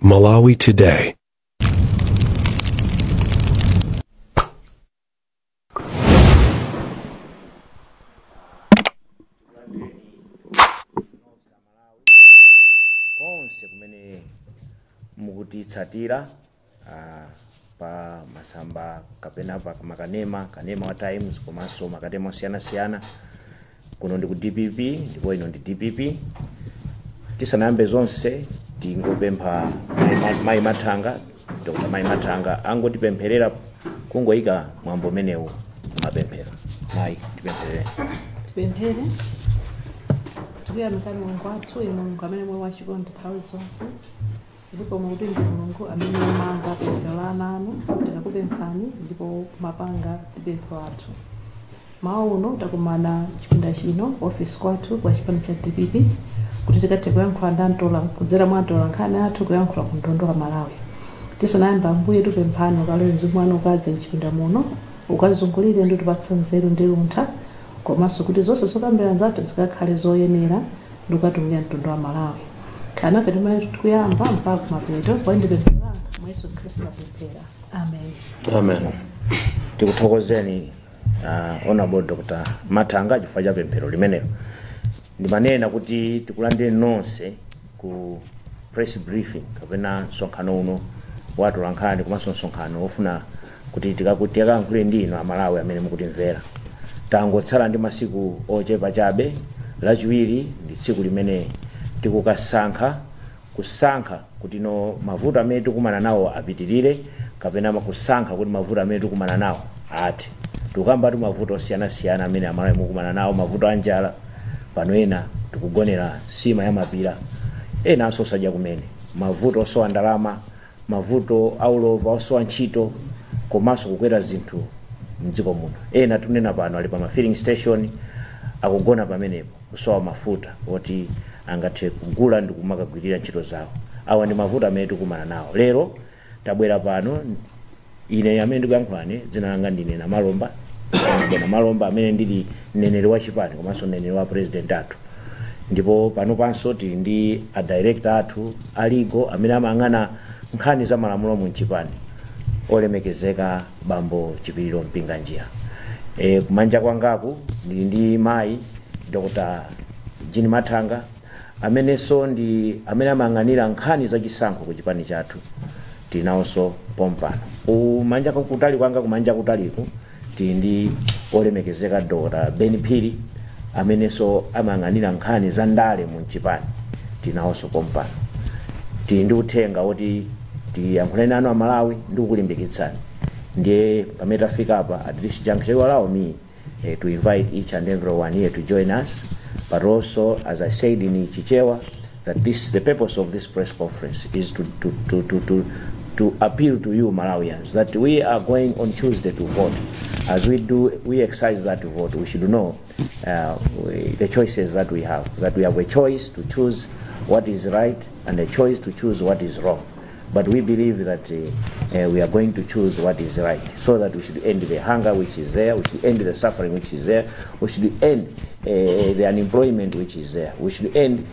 Malawi Today. Konse kumene mukutitsatira pa masamba kapena pa makanema, kanema wa Times komanso makanema osiyanasiyana, kuno ndi ku DPP ndipo ino ndi DPP. Tisanayambe zonse, tingopempha Mayi Mathanga, Dr. Mayi Mathanga, angotipempherera, kungoyika mwambo umenewu mapemphero. Mayi, tipempherere. Tipemphere. Tikuyamikani Mulungu wathu, inu Mulungu amene muli wachikondi nthawi zonse. Zikomo kuti ndi Mulungu amene mumamva pemphero la ana anu tikakupemphani, ndipo mapanga pemphero athu. Mawa uno takumana chipinda chino, office kwathu kwa chipani cha DPP, kuti tikathe kuyankhula ndi antola kudzera mwa antola nkhani athu, kuyankhula ku mtundu wa Malawi. Tisanayamba, Ambuye, tipemphani ukalole mzimu wanu ukadze mchipinda muno, ukazungulire ndi kutipatsa nzeru ndi luntha, komanso kuti zonse zokambirana zathu zikakhale zoyenera ndi kukatumikira mtundu wa Malawi. Kanafe timene tikuyamba mpaka kumapeto, kwa ndi pemphero langa mwa Yesu Khristu napemphera, amen. Amen. Tikuthokozeni, Honorable Dr. Mathanga, chifukwa cha pemphero limenelo. Ndimanena kuti tikulandire nonse ku press briefing kapena msonkhano uno wa atolankhani, komanso msonkhano wofuna kuti tikayankhule ndi inu Amalawi amene mukutimvera. Tangotsala ndi masiku ochepa chabe. Lachiwiri ndi tsiku limene tikukasankha, kusankha kuti no mavuto amene tikumana nawo apitirire kapena kusankha kuti mavuto amene tikumana nawo athe. Tikukamba tu mavuto osiyanasiyana amene Amalawi mukumana nawo: mavuto a njala, pano ena tikugonera sima ya mapira, enanso osadya kumene, mavuto osowa ndalama, mavuto aulova, osowa ntchito, komanso kukwera zinthu mdziko muno. Ena tunena pano ali pa ma filling station, akugona pamenepo, kusowa mafuta oti angathe kugula ndi kumakagwirira ntchito zawo. Awa ndi mavuto amene tikumana nawo. Lero tabwera pano. Ine amene ndikuyankhulani, dzina langa ndine Namalomba, Bwana Malomba, amene ndili mneneri wa chipani komanso mneneri wa president athu. Ndipo pano panso tili ndi a director athu a legal amene amayang'ana nkhani za malamulo mu mchipani, olemekezeka Bambo Chipiliro Mpinganjira. Kumanja kwangaku ndili ndi mayi Dr. Jean Mathanga, amenenso ndi amene amayang'anira nkhani za chisankho ku chipani chathu, tili nawonso pompano. Kumanja kutali kwanga, kumanja kutaliku, tili ndi olemekezeka Dr. Ben Phiri, amenenso amayang'anira nkhani za ndale mu mchipani, tili nawonso pompano. Tili ndi uthenga woti tiyankhule nanu Amalawi ndi kukulimbikitsani. Ndiye pamene tafika apa, at this juncture, you allow me to invite each and everyone here to join us, but also, as I said in Chichewa, that this the purpose of this press conference is to appeal to you Malawians that we are going on Tuesday to vote. As we do, we exercise that vote, we should know the choices that we have, that we have a choice to choose what is right and a choice to choose what is wrong. But we believe that we are going to choose what is right, so that we should end the hunger which is there, we should end the suffering which is there, we should end the unemployment which is there, we should end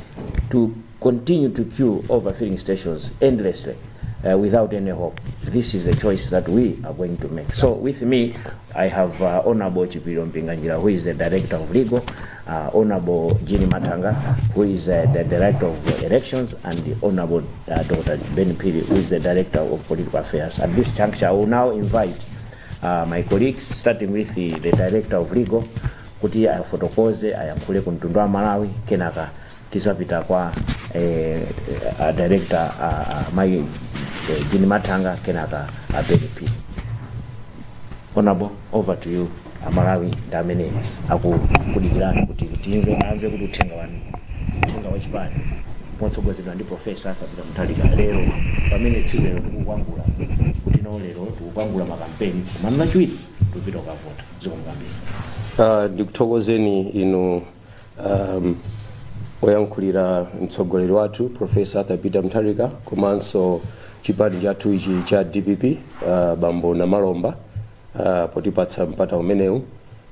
to continue to queue over filling stations endlessly without any hope. This is a choice that we are going to make. So with me, I have Honorable Chipiliro Mpinganjira, who is the Director of Legal, Honorable Jean Mathanga, who is the Director of Elections, and the Honorable Dr. Ben Phiri, who is the Director of Political Affairs. At this juncture, I will now invite my colleagues, starting with the Director of Legal, kuti afotokoze, ayankhule ku mtundu wa Malawi. Kenaka tizapita kwa director mai Jean Mathanga, kenaka a Ben Phiri. Honorable, over to you. Amalawi ndi amene akukudikirani kuti timve, amve kuti uthenga wanu, uthenga wa chipani motsogozedwa ndi Professor Arthur Peter Mutharika, lero pamene tsiku lero tikukwangula, kuti no lero tikukwangula makampeni, komano Lachiwiri tikupita kukavota. Zikomo kwambiri. Ndikuthokozeni inu oyankhulira mtsogoleri wathu Professor Arthur Peter Mutharika komanso chipani chathu ichi cha DPP, Bambo Namalomba, potipatsa mpata umenewu.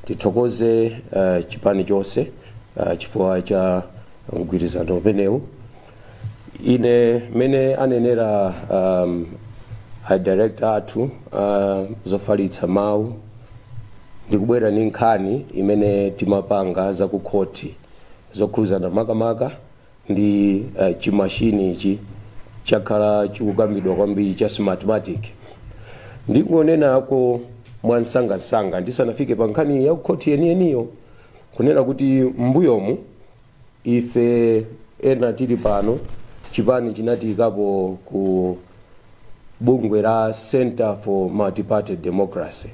Tithokoze chipani chonse chifukwa cha mgwirizano umenewu. Ine mene anenera a director athu zofalitsa mawu, ndikubwera ndi nkhani imene timapanga zakukhoti zokhuzana makamaka ndi chimashini ichi chakhala chikukambidwa kwambiri cha Smartmatic. Ndikunenako mwansangasanga ndisanafike pa nkhani ya kukhoti yeniyeniyo, kunena kuti mbuyomu ife ena tili pano, chipani chinatiyikapo ku bungwe la Center for Multiparty Democracy.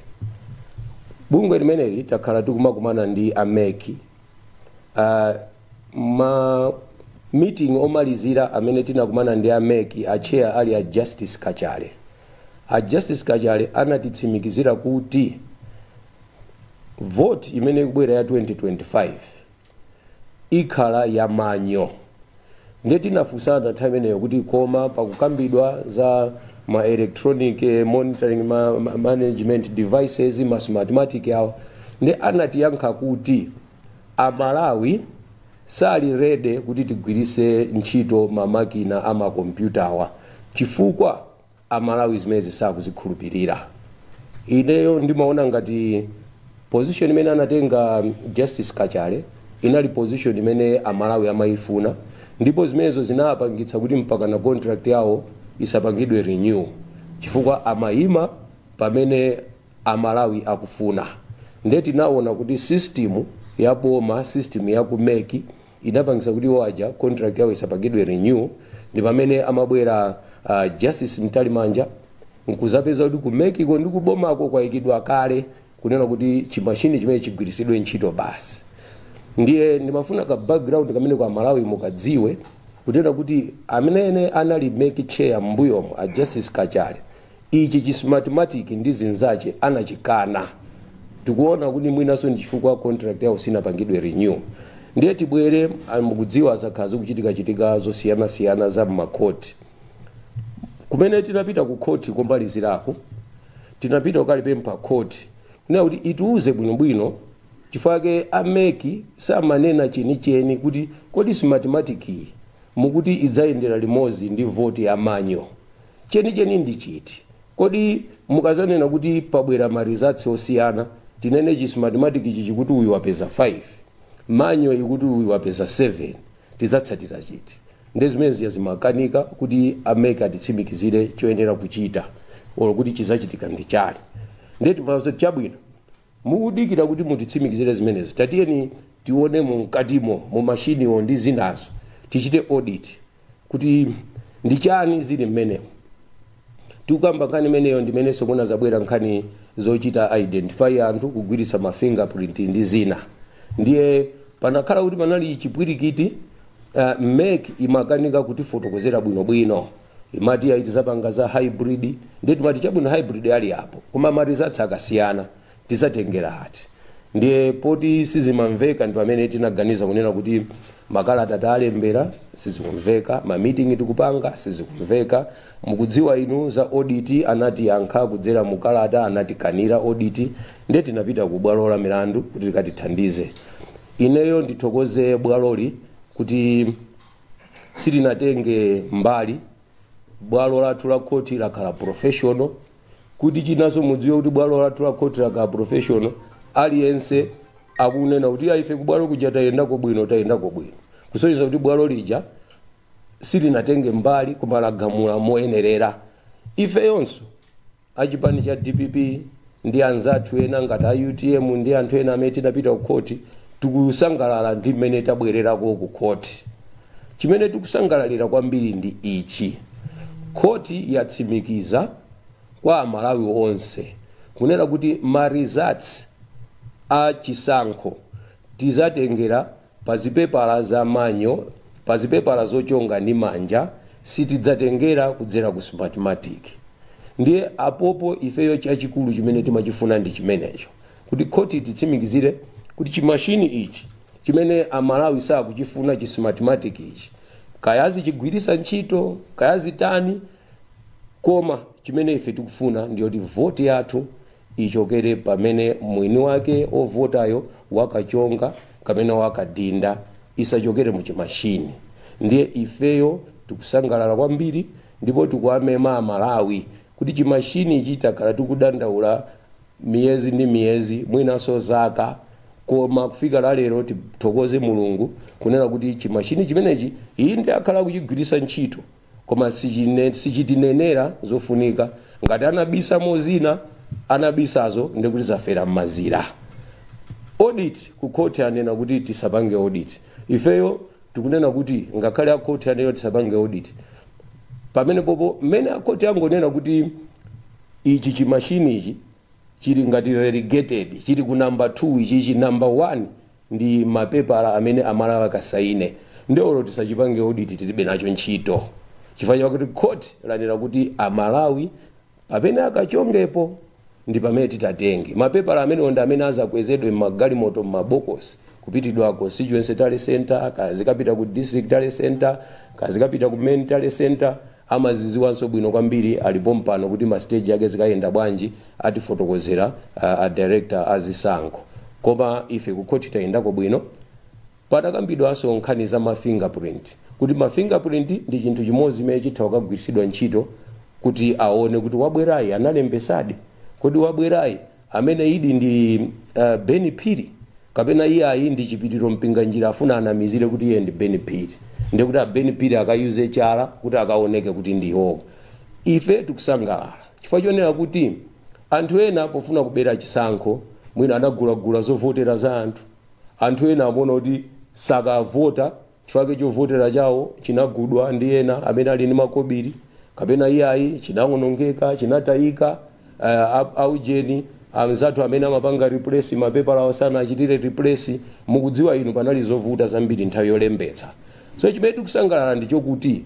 Bungwe limeneli takhala tikumakumana ndi a MEC. Ma meeting omalizira amene tinakumana ndi a MEC, a chair ali a Justice Kachale. A Justice Kachale anatitsimikizira kuti vote imene ikubwera ya 2025 ikhala ya manual. Ndiye tinafunsana nthawi imeneyo kuti koma pakukambidwa za ma electronic monitoring management devices, ma Smartmatic awa, ndi anatiyankha kuti Amalawi sali ready kuti tigwirise ntchito mamakina amakompyutawa, chifukwa Amalawi zimene sakuzikhulupirira. Ineyo ndimaona ngati position imene anatenga Justice Kachale inali position imene Amalawi amayifuna, ndipo zimenezo zinapangitsa kuti mpaka na contract yawo isapangidwe renew, chifukwa amayima pamene Amalawi akufuna. Ndiye tinaona kuti system ya boma, system ya ku MEC, inapangitsa kuti waja contract yawo isapangidwe renew. Ndi pamene amabwera Justice Mtalimanja nkuzapeza kuti ku MEC ko ndi kubomako kwayikidwa kale kunena kuti chimashini chimene chigwirisidwe ntchito basi. Ndiye ndimafuna ka background kamene kwa Malawi mukadziwe, kutena kuti amene anali MEC chair m'mbuyomo, a Justice Kachale, ichi chi Smartmatic ndi zinzache anachikana. Tikuona kuti mwinanso ndi chifukwa contract yawo sinapangidwe renew. Ndiye tibwere, mukudziwa zakhala zikuchitikachitika zosiyanasiyana za mmakhoti. Kumene tinapita ku khoti kombalizirako, tinapita kukalipempha khoti kunena kuti itiuze bwinobwino, chifukwa a MEC samanena chenicheni kuti kodi Smartmatic iyi mukuti idzayendera limodzi ndi voti ya manual, chenicheni ndi chiti? Kodi mukazanena kuti pabwera ma results osiyana, tinene chi Smartmatic ichi chikuti uyu wapeza 5, manual ikuti uyu wapeza 7, tidzatsatira chiti? Ndi zimene ziya zimakanika kuti a MEC atitsimikizire choyenera kuchita olo kuti chizachitika ndi chani. Ndiye timazo chabwino, mukudikira kuti mutitsimikizire zimenezo, tatiyeni tione mumkatimo mu mashiniwo ndi zinazo, tichite audit kuti ndi chani zili mmenemo. Tikukamba nkhani imeneyo, ndimenenso muna zabwera nkhani zochita identify anthu kugwiritsa ma fingerprint ndi zina. Ndiye panakhala kuti panali chipwirikiti. MEC imakanika kutifotokozera bwinobwino, imati ayi, tizapanga za hybrid. Ndiye timati chabwino, hybrid ali apo, koma ma results akasiyana tizatengera ati? Ndiye poti sizimamveka, ndi pamene tinaganiza kunena kuti makalata talembera sizikumveka, ma meeting tikupanga sizikumveka. Mukudziwa inu za audit, anatiyankha kudzera mukalata, anatikanira audit. Ndiye tinapita ku bwalo la milandu kuti likatithandize. Ineyo ndithokoze bwaloli kuti silinatenge mbali. Bwalo lathu la khoti lakhala professional. Kuti chinanso mudziwe kuti bwalo lathu la khoti lakhala professional, aliyense akunena kuti ife kubwalo kuja tayendako bwino, tayendako bwino, kusonyeza kuti bwalo lija silinatenge mbali koma lagamula moyenerera. Ifeyonso achipani cha DPP ndi anzathu ena ngati a UTM ndi anthu ena amene tinapita ku khoti, tikusangalala ndi mmene tabwererako ku khoti. Chimene tikusangalalira kwambiri ndi ichi: khoti yatsimikiza kwa Amalawi onse kunena kuti ma results a chisankho tizatengera pa zipepala za manual, pa zipepala zochonga ndi manja, sitidzatengera kudzera ku Smartmatic. Ndiye apopo ifeyo chachikulu chimene timachifuna ndi chimenecho, kuti khoti titsimikizire kuti chimashini ichi chimene Amalawi sakuchifuna, chi Smartmatic ichi, kayazi chigwirisa ntchito kayazitani, koma chimene ife tikufuna ndiyoti voti yathu ichokere pamene mwini wake ovotayo wakachonga kapena wakadinda, isachokere mu chimashini. Ndiye ifeyo Tikusangalala kwambiri ndipo tikuamema Amalawi kuti chimashini ichi takhala tikudandaula miyezi ndi miyezi, mwinanso zaka, koma kufika la lero tithokoze Mulungu kunena kuti chimashini chimenechi inde akhala kuchigwiritsa ntchito, koma sichitinenera zofunika. Ngati anabisa mozina anabisazo, ndikuti zafera m'mazira. Audit, ku khoti anena kuti tisapange audit. Ifeyo tikunena kuti ngakhale akhoti anena tisapange audit, pamene popo mmene akhoti angonena kuti ichi chimashini ichi chili ngati relegated, chili ku number 2, ichichi number 1 ndi mapepala amene Amalawi akasaine, ndiolo tisachipange audit, tilibe nacho ntchito, chifukwa chakuti court lanena kuti Amalawi pamene akachongepo ndi pamene titatenge mapepala amene ndi amene azakwezedwe m'magalimoto, m'mabokosi, kupitidwa constituency tally center, kazikapita ku district tally center, kazikapita ku main tally center. Amaziziwanso bwino kwambiri, alipo mpano kuti ma stage ake zikayenda bwanji, atifotokozera a director azisankho. Koma ife ku khoti tayendako bwino. Patakambidwanso nkhani za ma fingerprint, kuti ma fingerprint ndi chinthu chimodzi chimene chitha kukagwiritsidwa ntchito kuti aone kuti wabwerayi analembesadi, kodi wabwerayi amene idi ndi Ben Phiri kapena iye ayi ndi Chipiriro Mpinganjira, afuna anamizire kuti iye ndi Ben Phiri, ndikuti a Ben Phiri akayuze chala kuti akaoneke kuti ndiwo. Ife tikusangalala chifukwa chonena kuti anthu ena pofuna kubera chisankho mwina anagulagula zovotera za anthu. Anthu ena amaona kuti sakavota chifukwa chovotera chawo chinagudwa ndi ena amene ali ndi makobiri, kapena iyayi chinawonongeka, chinatayika, aujeni anzathu amene amapanga replace mapepala awo sanachitire replace. Mukudziwa inu, panali zovuta zambiri nthawi yolembetsa. So chimene tikusangalala ndi chokuti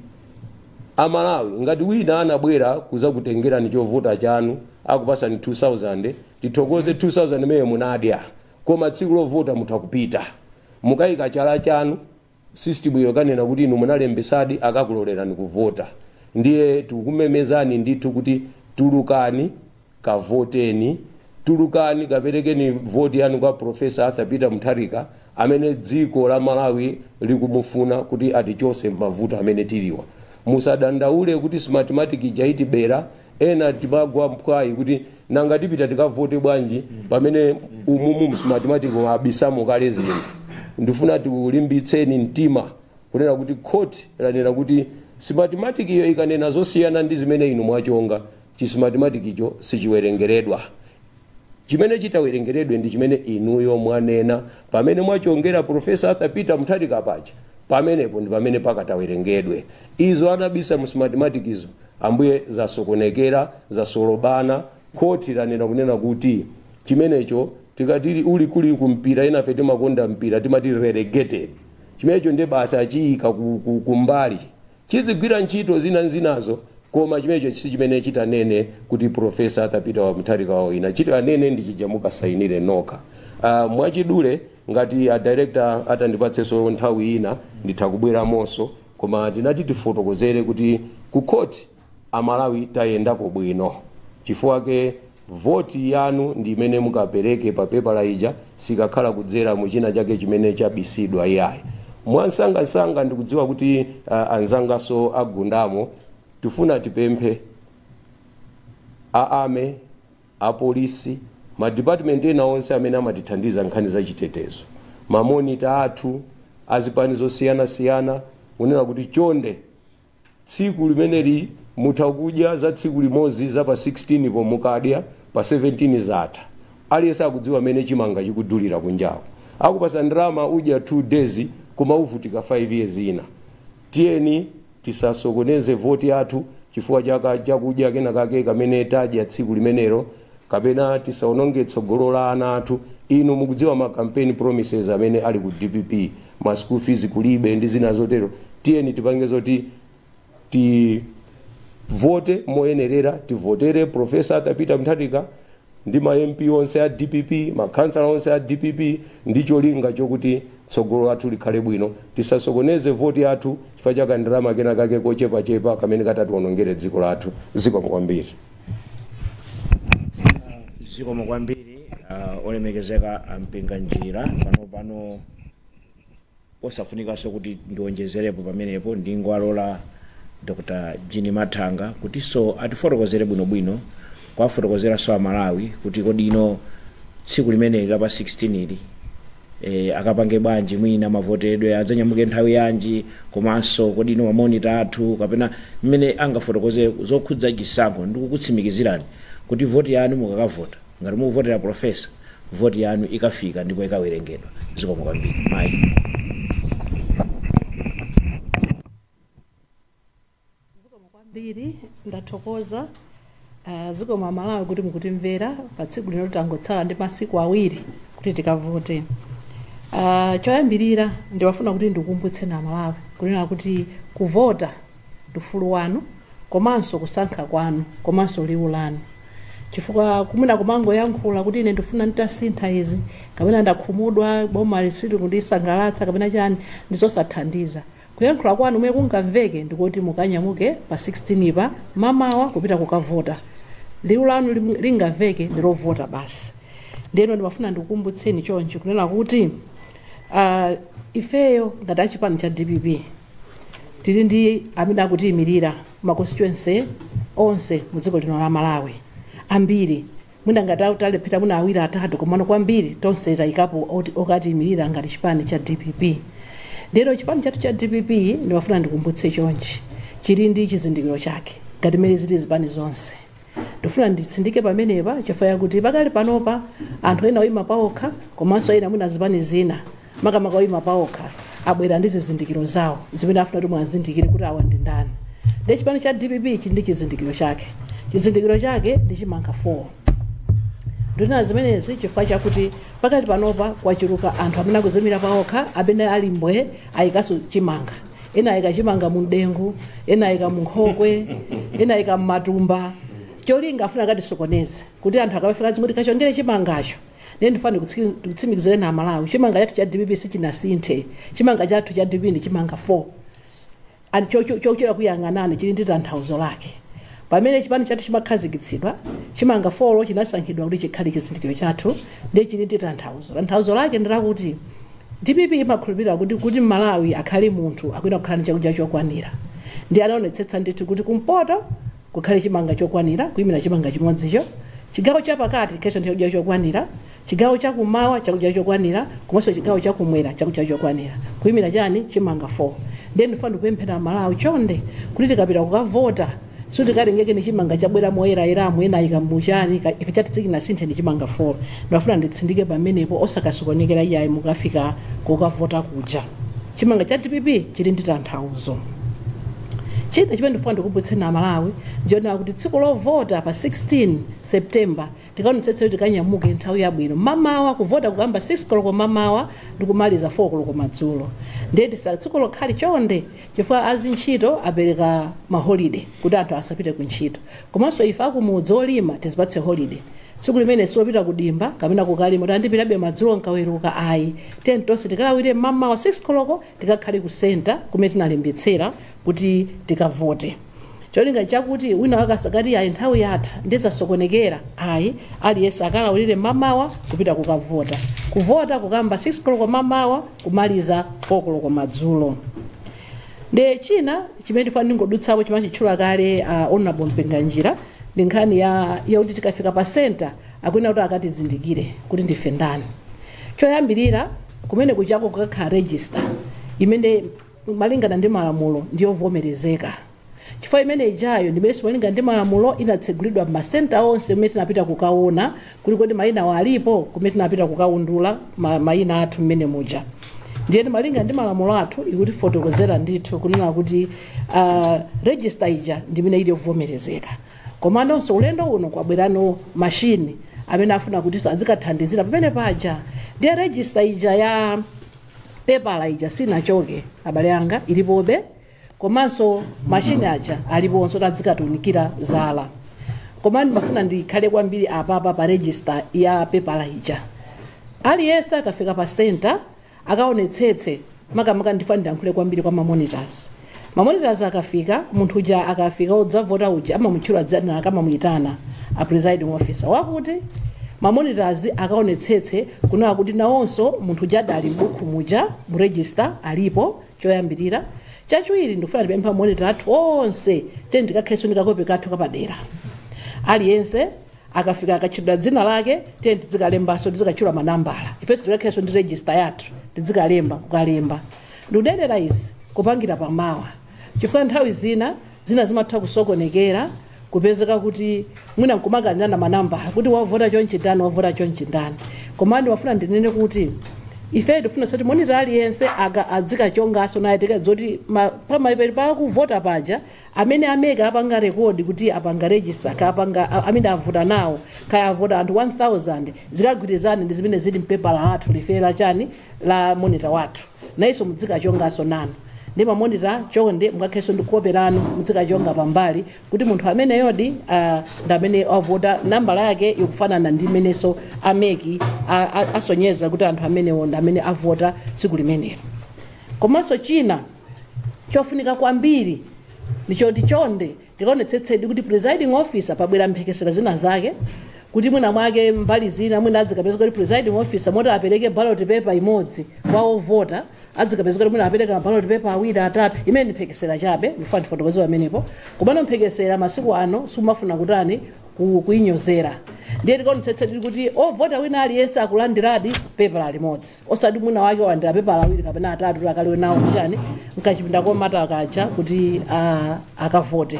Amalawi, ngati wina anabwera kuzakutengerani chovota chanu, akupasani 2000, tithokoze, 2000 imene munadya, koma tsiku lovota mutha kupita mukayika chala chanu, system iyo kanena kuti inu munalembesadi, akakulolerani kuvota. Ndiye tikumemezani ndithu kuti tulukani kavoteni, tulukani kaperekeni voti yanu kwa Professor Arthur Peter Mutharika amene dziko la Malawi likumufuna kuti atichose mavuto amene tiliwa. Musadandaule kuti Smartmatic ija itibera. Ena timagwa mphwayi kuti nanga tipita tikavote bwanji pamene umumu Smartmatic abisamo kale zinthu? Ndifuna tikulimbitseni mtima kunena kuti court lanena kuti Smartmatic iyo ikanena zosiyana ndi zimene inu mwachonga, chi Smartmatic icho sichiwerengeredwa. Chimene chitawerengeredwe ndi chimene inuyo mwanena pamene mwachongera Professor Arthur Peter Mutharika paja. Pamenepo ndi pamene pakatawerengedwe. Izo anabisa mu Smartmatic izo, ambuye, zasokonekera, zasolobana. Khoti lanena kunena kuti chimenecho tikatili uli kuli kumpira, inafe timakonda mpira, timati relegated. Chimenecho ndiye basi achiyika kumbali, chizigwira ntchito zina zinazo, koma chimenecho si chimene chitanene kuti Professor Arthur Peter wa Mutharika wawina. Chitanene ndi chija mukasayinire nokha. Mwachidule, ngati a director atandipatsenso nthawi ina nditha kubweramonso, koma tinati tifotokozere kuti ku court Amalawi tayendako bwino, chifukwa ke voti yanu ndi imene mukapereke pa pepala ija, sikakhala kudzera mu china chake chimene chabisidwa iyayi. Mwansangasanga, ndikudziwa kuti anzangaso agundamo, tifuna tipemphe a army, apolisi, ma department ena onse amene amatithandiza nkhani za chitetezo, ma monitor athu azipani zosiyanasiyana, kunena kuti chonde, tsiku limeneli mutha kudya za tsiku limodzi za pa 16 po, mukadya pa 17 zatha. Aliyense akudziwa amene chimanga chikudulira kunjawo, akupasa ndalama udya 2 days koma uvutika 5 years ina. Tiyeni tisasokoneze voti yathu chifukwa chaka chakudya kena kake kamene tadya tsiku limenelo, kapena tisaononge tsogolo la ana athu. Inu mukudziwa ma campaign promises amene ali ku DPP, ma school fees kulibe ndi zina zotero. Tiyeni tipange zoti tivote moyenerera, tivotere Professor Arthur Peter Mutharika ndi ma MP onse a DPP, makhansala onse a DPP, ndi cholinga chokuti tsogolo lathu likhale bwino. Tisasokoneze voti yathu chifukwa cha kandalama kena kake kochepachepa kamene katatiwonongere dziko lathu. Zikomo kwambiri. Zikomo kwambiri, olemekezeka Ampinganjira. Pano posafunikanso kuti ndionjezerepo pamenepo, ndingwalola. Dr. Jean Mathanga kutinso atifotokozere bwinobwino, kwafotokozeranso Amalawi kuti kodi ino tsiku limeneli la pa 16 ili akapange bwanji, mwina mavotedwe adzanyamuke nthawi yanji, komanso kodi ino ma monitor athu kapena mmene angafotokoze zokhudza chisankho. Ndikukutsimikizirani kuti voti yanu mukakavota, ngati mukuvotera professor, voti yanu ikafika ndipo ikawerengedwa. Zikomo kwambiri mayi. Kwambiri, ndathokoza. Zikomo Amalawi kuti mukutimvera pa tsiku lino. Tangotsala ndi masiku 2 kuti tikavote. Choyambirira ndiwafuna kuti ndikukumbutseni Amalawi kunena kuti kuvota ndi ufulu wanu, komanso kusankha kwanu, komanso liwu lanu, chifukwa kumwina kumangoyankhula kuti ine ndifuna nditasintha izi kapena ndakhumudwa, boma lisili kundisangalatsa kapena chani, ndizosathandiza. Kuyankhula kwanu mwe kungamveke ndikuti mukanyamuke pa 16 pa mamawa kupita kukavota. Liwu lanu lingamveke ndilovota basi. Ndeno ndimafuna ndikukumbutseni choncho kunena kuti ifeyo ngati achipani cha DPP tili ndi amene akutiyimirira ma constituency onse mu dziko lino la Malawi. Ambiri mwina ngati talephera mwina 2 3, komano kwambiri tonse tayikapo okatiyimirira ngati chipani cha DPP. Ndero chipani chathu cha DPP, ndimafuna ndikumbutse chonchi, chili ndi chizindikiro chake ngati mmene zili zipani zonse. Ndifuna nditsindike pamenepa chifukwa kuti pakali panopa anthu ena oyima paokha komanso ena mwina zipani zina, makamaka oyima paokha, abwera ndi zizindikiro zawo zimene afuna kuti mwazindikire kuti awa ndi ndani. Ndi chipani cha DPP chili ndi chizindikiro chake. Chizindikiro chake ndi chimanga 4. Ndinena zimenezi chifukwa chakuti pakali panopa kwachuluka anthu amene akuzimira paokha, amene ali mbwe ayikaso chimanga. Ena ayika chimanga mu mdengu, ena ayika mu nkhokwe, ena ayika mmatumba, cholinga afuna akatisokoneze kuti anthu akafika zingoti kachongere chimangacho. Ndiye ndifuna ndikutsimikizire na Malawi, chimanga chathu cha DPP sichinasinthe. Chimanga chathu cha DPP ndi chimanga 4 and chochera kuyang'anani chili ndi tanthauzo lake. Pamene chipani chathu chimakhazikitsidwa, chimanga 4 chinasankhidwa kuti chikhale chizindikiro chathu, ndiye chili ndi tanthauzo. Tanthauzo lake ndi lakuti DPP imakhulupirira kuti Malawi akhale munthu akuyenera kukhala ndi chakudya chokwanira. Ndi anaonetsetsa ndithu kuti kumpoto kukhale chimanga chokwanira, kuyimira chimanga chimodzicho, chigawo chapakati khalenso chakudya chokwanira, chigawo chakumawa chakudya chokwanira, komanso chigawo chakumwera chakudya chokwanira, kuyimira chani? Chimanga 4. Ndiye ndifuna ndikupemphera Malawi chonde kuti tikapita kukavota sitikatengeke ni chimanga chabwera moyerayeramo, ena ayika muchani, ife chathu sichinasinthe, ndi chimanga 4. Ndimafuna nditsindike pamenepo, osakasokonekera iyayi mukafika kukavota kuja. Chimanga cha DPP chili ndi tanthauzo. China chimene ndifuna ndikukumbutseni Amalawi ndionera kuti tsiku lovota pa 16 September tikaonetsetse kuti tikanyamuke nthawi yabwino mamawa. Kuvota kukamba 6 koloko mamawa ndikumaliza 4 koloko madzulo. Ndiye tsiku lokhali chonde, chifukwa azintchito apereka ma holiday kuti anthu asapite ku ntchito, komanso ife akumudzi olima tizipatse holiday tsiku limene siwopita kudimba kapena kukalima kuti andipitabe madzulo nkaweruka, ayi. Tiyeni tonse tikalawire mamawa 6 koloko, tikakhale ku center kumene tinalembetsera kuti tikavote, cholinga chakuti wina wakasakati ayi, nthawi yatha ndizasokonekera, ayi. Aliyense akalawirire mamawa kupita kukavota. Kuvota kukamba 6 koloko mamawa, kumaliza 4 koloko madzulo. Ndi china chimene ndifuna ndingodutsapo, chimachitchula kale Honorable Mpinganjira, ndi nkhani yakuti tikafika pa center akuyenera kuti akatizindikire kuti ndife ndani. Choyambirira, kumene kuchako kukakhala register imene malingana ndi malamulo ndiyovomerezeka, chifukwa imene ijayo ndimene malingana ndi malamulo inatsegulidwa m'ma center onse kumene tinapita kukaona kuti kodi mayina awo alipo, kumene tinapita kukaundula mayina athu mmene muja. Ndiyeni malinga ndi malamulo athu ikutifotokozera ndithu kunena kuti register ija ndimene ili yovomerezeka. Komanonso ulendo uno kwabwerano mashini amene afuna kutinso azikathandizira pamene paja. Ndiye register ija ya pepala ija sinachoke, abale anga, ilipobe, komanso mashini aja aliponso tadzikatiunikira zala. Koma ndimafuna ndikhale kwambiri apapa pa register ya pepala ija. Aliyense akafika pa center akaonetsetse, makamaka ndifuna ndiyankhule kwambiri kwa ma monitors. Ma monitors akafika, munthu uja akafika udzavota uja amamutchula dzina, akamamuyitana a presiding officer wakuti, ma monitors akaonetsetse kunena kuti nawonso munthu uja adali m'buku muja mu register alipo, choyambirira. Chachiwiri, ndikufuna ndipempha monitor athu onse, teni tikakhalenso ndi kakope kathu kapadera. Aliyense akafika, akatchedwa dzina lake, tiyeni tizikalembanso, tizikatchula manambala. Ifenso tikakhalenso ndi register yathu, tizikalemba kukalemba. Ndikunenera izi kupangira pamawa, chifukwa nthawi zina zina zimatha kusokonekera, kupezeka kuti mwina nkumakanirana manambala kuti wavota chonchi ndani, wavota chonchi ndani. Koma ndimafuna ndinene kuti ife tifuna sati monitor aliyense aka adzikachongaso naye, tikadzoti pamaperi pakuvota paja, amene a MEC apanga record kuti apanga register, kapanga amene avota nawo, kaya avota anthu 1000, zikagwirizane ndi zimene zili mpepala lathu life la chani, la monitor wathu. Nayenso mudzikachongaso nanu ndi mamonitor, chonde mukakhalenso ndi kope lanu, mudzikachonga pambali kuti munthu ameneyodi ndi amene avota, nambala yake ikufanana ndi imenenso a MEC asonyeza kuti anthu amenewo ndi amene avota tsiku limenelo. Komanso china chofunika kwambiri ndichoti chonde tikaonetsetsedi kuti presiding officer, pabwera mphekesera zina zake kuti mwina mwake mbali zina mwina adzikapeza kuti presiding officer moti apereke ballot paper imodzi kwa ovota, adzikapeza kuti mwina apereka ballot paper awiri, atatu. Imene ndi mphekesera chabe, ndifuna ndifotokoze pamenepo. Komano mphekesera masiku ano sumafuna kutani, kuyinyozera. Ndiye tikaonetsetsedi kuti ovota wina aliyense akulandiradi pepala limodzi, osati mwina wake walandira pepala awiri kapena atatu kuti akaliwe nawo kuchani, mkachipinda komata kaja kuti akavote.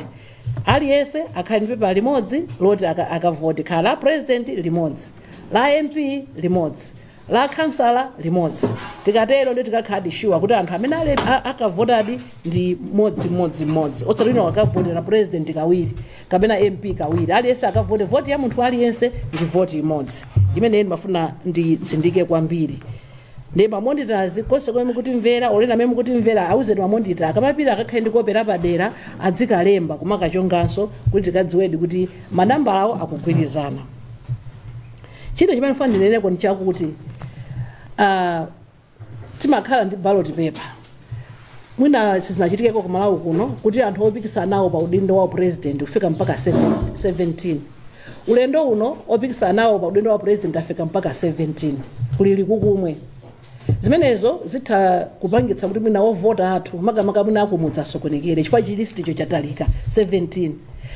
Aliyense akhale ndi pepala limodzi loti akavote, khala la president limodzi, la MP limodzi, la kansala limodzi. Tikatero ndi tikakhala sure kuti anthu amene akavotadi ndi mmodzi mmodzi mmodzi, osati wina wakavotera president kawiri kapena MP kawiri. Aliyense akavote, voti ya munthu aliyense ndi voti imodzi. Imeneyi ndimafuna nditsindike kwambiri. Ndi mamonitors konse komwe mukutimvera, olena amene mukutimvera, awuzeni mamonitor akamapita akakhale ndi kope lapadera, adzikalemba kumakachonganso kuti tikadziwedi kuti manambala awo akugwirizana. China chimene ndifuna ndineneko ndi chakuti timakhala ndi ballot paper. Mwina sizinachitikeko ku Malawi kuno kuti anthu opikisana nawo pa udindo wa president kufika mpaka 17. Ulendo uno opikisana nawo pa udindo wa president afika mpaka 17, kulili kukumwe. Zimenezo zitha kupangitsa kuti mwina wovota athu, makamaka mwina akumudzi, asokonekere chifukwa chi list icho chatalika, 17.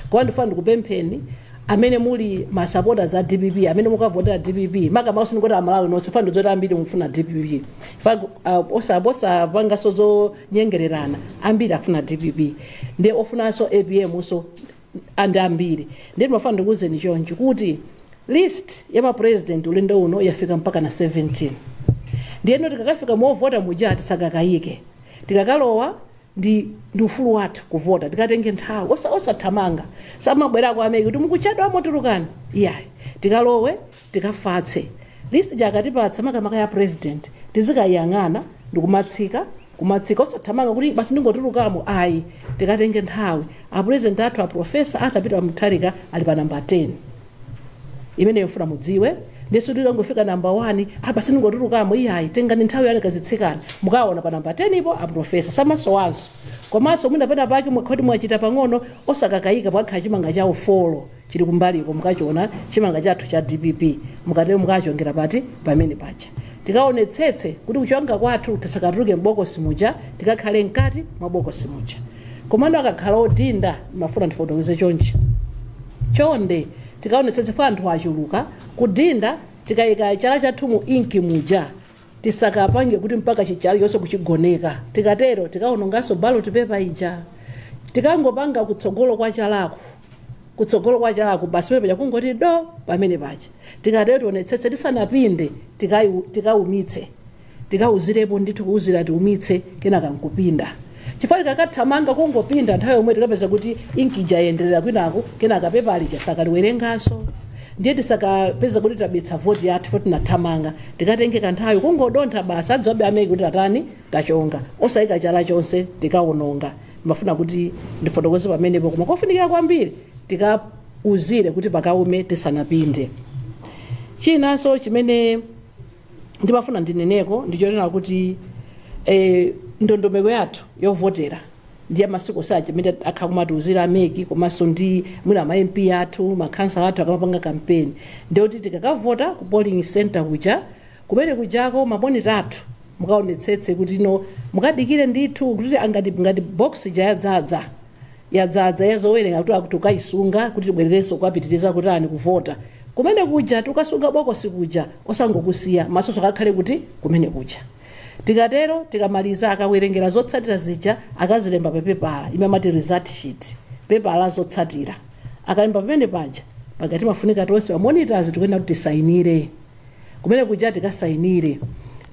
Koma ndifuna ndikupempheni amene muli masupporters a DPP, amene mukavotera DPP, makamaka usindikoti Amalawi nonse, funa ndidzoti ambiri mufuna DPP. Osapanganso zonyengererana, ambiri afuna DPP, ndi ofunanso APM so andi ambiri. Ndiye ndimafuna ndikuwuzeni chonchi kuti list ya mapresident ulendo uno yafika mpaka na 17. Ndiyeno tikakafika movota muja, tisakakayike. Tikakalowa ndi ufulu wathu kuvota, tikatenge nthawi, osathamanga. Samabwerako a MEC kuti mukuchedwa, motulukani, iyayi. Tikalowe, tikafatse. List jakatipatsa, makamaka ya president, tizikayang'ana ndikumatsika kumatsika, osathamanga kuti basi ndingotulukamo, ayi. Tikatenge nthawi. Apresident athu, aprofesa akapita Mutharika, ali pa namba 10. Imeneyo mfuna mudziwe. Ndiso tikangofika namba 1, apa sindingotulukamo, iyayi. Tengani nthawi yanu, kazitsikana, mukaona pa namba 10 ipo aprofesa samasowanso. Komanso mwina pena pake mwakhoti mwachita pang'ono, osakakayika, pakakhala chimanga cha ufolo chili kumbaliko, mukachiona chimanga chathu cha DPP. Mukatero mukachongera pati pamene paja. Tikaonetsetse kuti kuchonga kwathu tisakatuluke m'bokosi muja, tikakhale mkati mwa bokosi muja. Komando akakhala odinda, mafuna ndifotokoze chonchi: chonde tikaonetsetse fa anthu achuluka kudinda, tikayika chala chathu mu inki muja, tisakapange kuti mpaka chichala chonse kuchigoneka. Tikatero tikaononganso ballot paper ija. Tikangopanga kutsogolo kwa chalako, kutsogolo kwa chalako basi, pamene paja kungoti do pamene paja. Tikatero tionetsetse tisanapinde, tikaumitse, tikauzirepo ndithu, kuuzira tiumitse, kenaka nkupinda. Chifukwa tikakathamanga kungopinda nthawi yomwe, tikapeza kuti inkija yenderera kwinaku, kenaka pepa lija sakaliwerenganso. Ndiye tisakapeza kuti tabetsa voti yathu fo tinathamanga. Tikatenge kanthawi, kungodontha basi, adziwabe a MEC kuti tatani, tachonga, osayika chala chonse, tikaononga. Ndimafuna kuti ndifotokoze pamenepo. Koma kofunikira kwambiri, tikauzire kuti pakaume tisanapinde. Chinanso chimene ndimafuna ndineneko ndichonena kuti ndondomeko yathu yovotera ndiye masiku sacha amene akhala kumatiuzira a MEC, komanso ndi mwina ma MP athu, makhansala athu akamapanga kampeni, ndiyoti tikakavota ku polling center kuja, kumene kujako mamonita athu Mukaonetsetse kuti no, mukadikire ndithu kuti angati ngati box ija yadzadza, yadzadza yazowerenga, kuti akuti ukayisunga kuti tibwererenso kukapitiriza kuti ani kuvota kumene kuja. Tukasunga bokosi kuja, osangokusiya masoso akakhale kuti kumene kuja. Tikatero, tikamaliza, akawerengera zotsatira zija, akazilemba papepala imene amati result sheet, pepala zotsatira. Akalemba pamene paja, pakati mafunika tonse wa monitors tikuyenera kuti tisayinire kumene kuja, tikasayinire.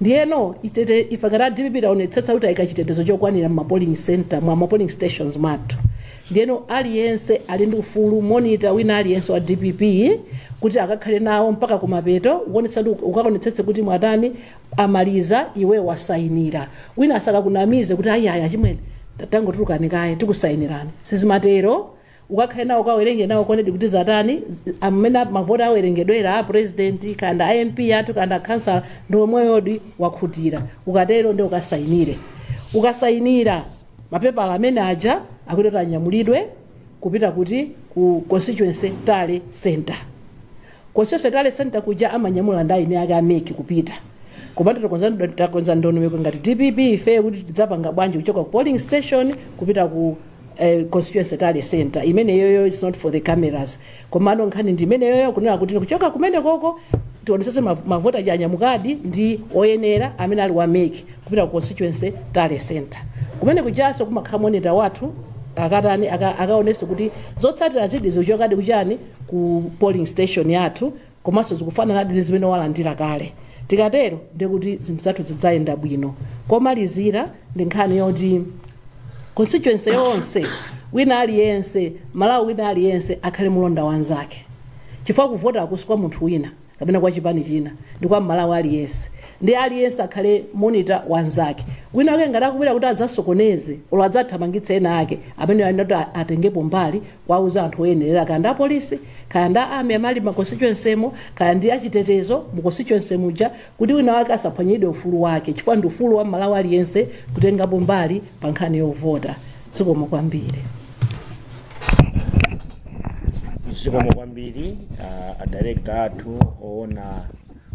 Ndiyeno itete ife ngati DPP taonetsetsa kuti ayika chitetezo chokwanira mma polling center, mwa ma polling stations mwathu. Ndiyeno aliyense ali ndi ufulu, monitor wina aliyense wa DPP, kuti akakhale nawo mpaka kumapeto, kuonetsa kuti ukaonetsetse kuti mwatani, amaliza, iwe wasayinira. Wina asakakunamize kuti, "Ayi, ayi, achimwene, tangotulukani kaye, tikusayinirani." Sizimatero. Ukakhale nawo, ukawerenge nawo konedi kuti zatani, amene mavoti awerengedwera, a president kanda a MP athu kanda kansala ndi omweyodi wakhutira. Ukatero ndi ukasayinire. Ukasayinira, mapepala amene aja akuti anyamulidwe kupita kuti ku constituency tally center. Constituency tally center kuja amanyamula ndi eni ake a MEC kupita. Komatu takonza ndondomeko ngati DPP ife kuti tidzapanga bwanji kuchoka ku polling station kupita ku constituency tally center. Imeneyoyo is not for the cameras, komano nkhani ndi imeneyoyo, kunena kuti kuchoka kumene koko tionesese mavoti aja anyamukadi ndi oyenera amene ali wa MEC kupita ku constituency tally center. Kumene kujaso kumakhala monitor wathu, akatani, akaonese kuti zotsatira zidi zikuchokadi kuchani, ku polling station yathu, komanso zikufanana ndi zimene walandira kale. Tikatero ndikuti zinthu zathu zidzayenda bwino. Komalizira ndi nkhani yoti constituency yonse, wina aliyense, Malawi wina aliyense akhale mulonda wanzake, chifukwa kuvota akusi kwa munthu wina kapena kwa chipani china, ndi kwa Mmalawi aliyense. Ndi aliyense akhale monitor wanzake. Wina wake ngati akubwera kuti adzasokoneze olo adzathamangitse ena ake, amene anati atengepo mbali kwauza anthu oyenerera, kaya ndi apolisi, kaya ndi army amali ma constituency mo, kaya ndi achitetezo mu constituency muja, kuti wina wake asaphwanyidwe ufulu wake, chifukwa ndi ufulu wa Mmalawi aliyense kutengapo mbali pa nkhani yovota. Zikomo kwambiri. Zikomo kwambiri a director athu oona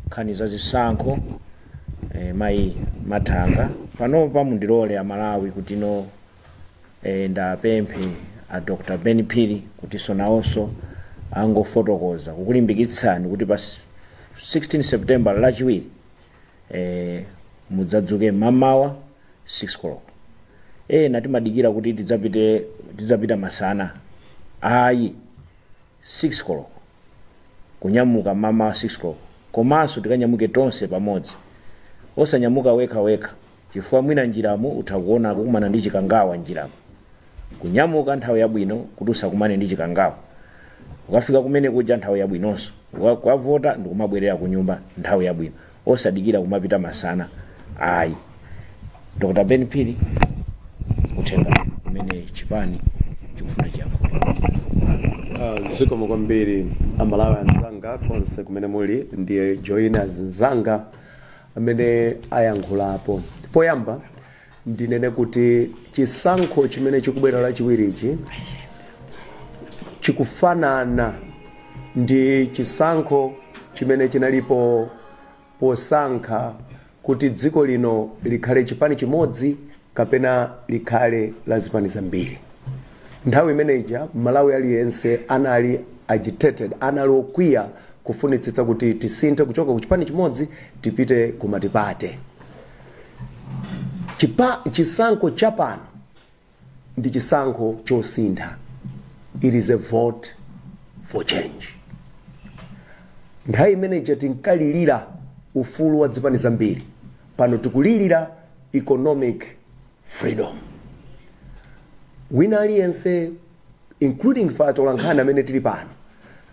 nkhani za zisankho, mayi Mathanga. Panopa mundilole Amalawi kuti no ndapemphe a Dr Ben Phiri kutinso nawonso angofotokoza kukulimbikitsani kuti pa 16 September, Lachiwiri, mudzadzuke mamawa 6 koloko. Ena timadikira kuti tidzapita masana. Ayi, 6 koloko kunyamuka, mamawa 6 koloko. Komanso tikanyamuke tonse pamodzi, osanyamuka wekha wekha, chifukwa mwina njiramu utha kuona kukumana ndi chikangawa njiramu. Kunyamuka nthawi yabwino kuti usakumane ndi chikangawa. Ukafika kumene kuja nthawi yabwinonso, ukavota ndikumabwerera ku nyumba nthawi yabwino, osadikira kumapita masana, ayi. Dr Ben Phiri, uthenga umene chipani chikufuna chiyankhule. Zikomo kwambiri Amalawi anzanga konse kumene muli, ndiye joiners nzanga amene ayankhulapo. Poyamba ndinene kuti chisankho chimene chikubwera Lachiwirichi chikufanana ndi chisankho chimene chinalipo posankha kuti dziko lino likhale chipani chimodzi kapena likhale la zipani zambiri. Nthawi imeneja Malawi aliyense anali agitated, anali okwiya, kufunitsitsa kuti tisinthe kuchoka ku chipani chimodzi tipite ku multiparty. Chisankho chapano ndi chisankho chosintha. It is a vote for change. Nthawi imeneja tinkalirira ufulu wa zipani zambiri, pano tikulirira economic freedom. Wina aliyense, including ife atolankhani amene tili pano,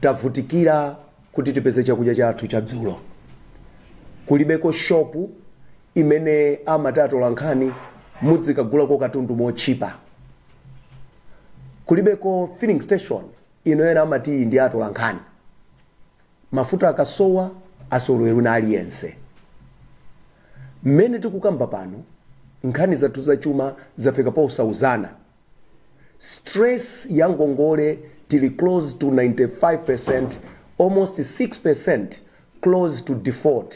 tavutikira kuti tipeze chakudya chathu cha dzulo. Kulibeko shopu imene amati atolankhani mudzikagulako katundu motchipa. Kulibeko filling station ino ena amati iyi ndi atolankhani, mafuta akasowa asolowera wina aliyense. Mmene tikukamba pano, nkhani zathu zachuma zafika posauzana. Stress ya ngongole tili close to 95%, almost 6% close to default.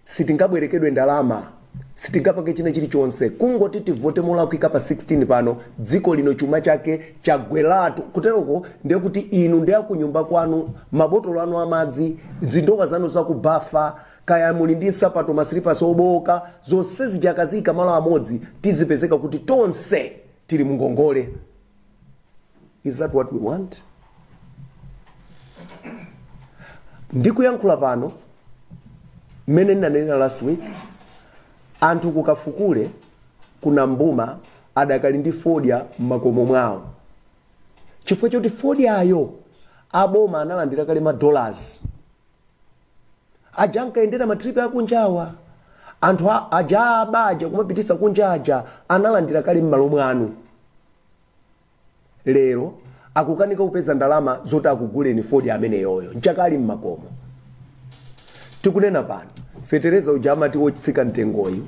Sitingabwerekedwe ndalama Sitingapange china chilichonse. Kungoti tivote molakwika pa 16 pano, dziko lino chuma chake chagweratu. Kuteroko ndiye kuti inu ndi akunyumba kwanu, mabotolo anu amadzi, zindowa zanu zakubafa, kaya muli ndi nsapato, masilipas oboka, zonse zijakazika malo amodzi, tizipezeka kuti tonse tili mungongole. Is that what we want? Ndikuyankhula pano mmene ndinanena last week, anthu kukafukule kuna mbuma adakali ndi fodya m'makomo mwawo, chifukwa choti fodyayo aboma analandira kale ma dollars aja ankayendera matripi akunjawa. Anthu aja abaja kumapitisa kunja aja analandira kale m'malo mwanu. Lero akukanika kupeza ndalama zoti akuguleni fodya ameneyoyo, nchakali m'makomo. Tikunena pano fetereza uja amati wotsika mtengoyi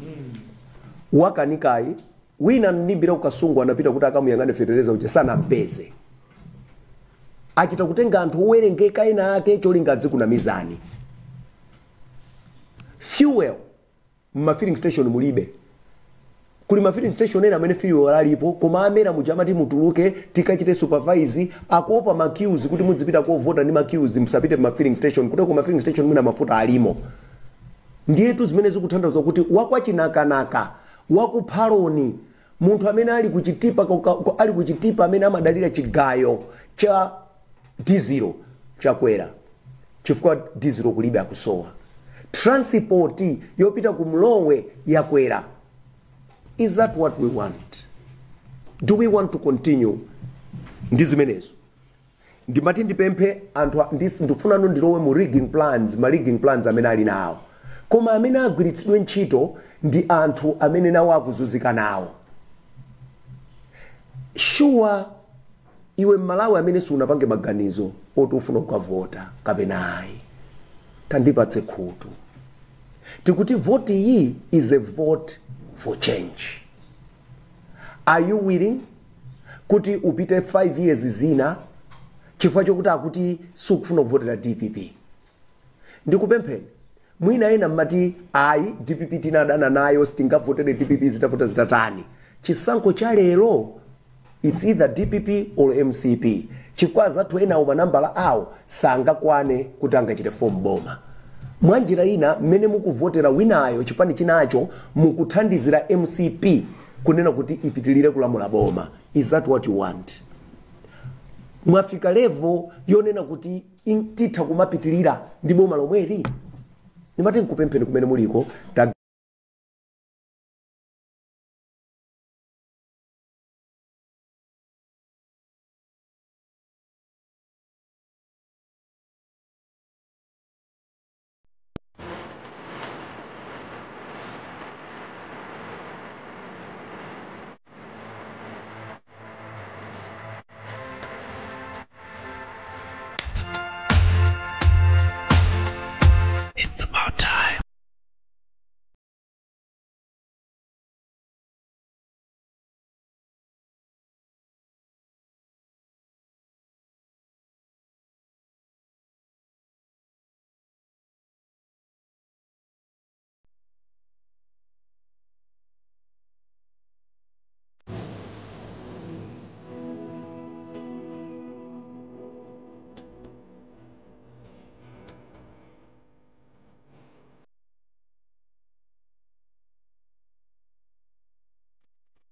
wakanikayi, wina mnimbira kukasungu anapita kuti akamuyang'ane fetereza uja sanampeze. Achita kutenga anthu owerengeka ena ake cholinga adzikunamizani. Fuel mma filling station mulibe. Kuli ma filling station ena amene fuel alipo, koma amene muja amati mutuluke tikachite supervise, akuopa ma queues kuti mudzipita kovota ndi ma queues, musapite ma filling station, kuti ku ma filling station mwina mafuta alimo. Ndiyetu zimene zikutanthauza kuti wakwachinakanaka, wakuphaloni, munthu amene ali kuchitipa, ali kuchitipa amene amadalira chigayo cha dizilo chakwera, chifukwa dizilo kulibe, akusowa. Transport yopita ku Mlowe yakwera. Is that what we want? Do we want to continue ndi zimenezo? Ndimati ndipemphe anthu, ndifunano ndilowe mu rigging plans, ma rigging plans amene ali nawo, koma amene agwiritsidwe ntchito ndi anthu amene nawo akuzunzika nawo. Sure, iwe Mmalawi amene sunapange maganizo oti ufuna ukavota kapena ayi, tandipatse khutu. Tikuti vote iyi is a vote for change. Are you willing kuti upite 5 years zina chifukwa chokuti akuti sukufuna kuvotera DPP? Ndikupempheni, mwina ena mmati ayi, DPP tinadana nayo, sitingavotere DPP zitavota zitatani. Chisankho cha lero it's either DPP or MCP, chifukwa azathu enawo manambala awo sangakwane kuti angachite form boma. Mwanjira ina, mmene mukuvotera winayo chipani chinacho, mukuthandizira MCP kunena kuti ipitilire kulamula boma. Is that what you want? Mwafika level yonena kuti titha kumapitilira ndi boma lomweli? Ndimati nkupempheni kumene muliko. It's about time.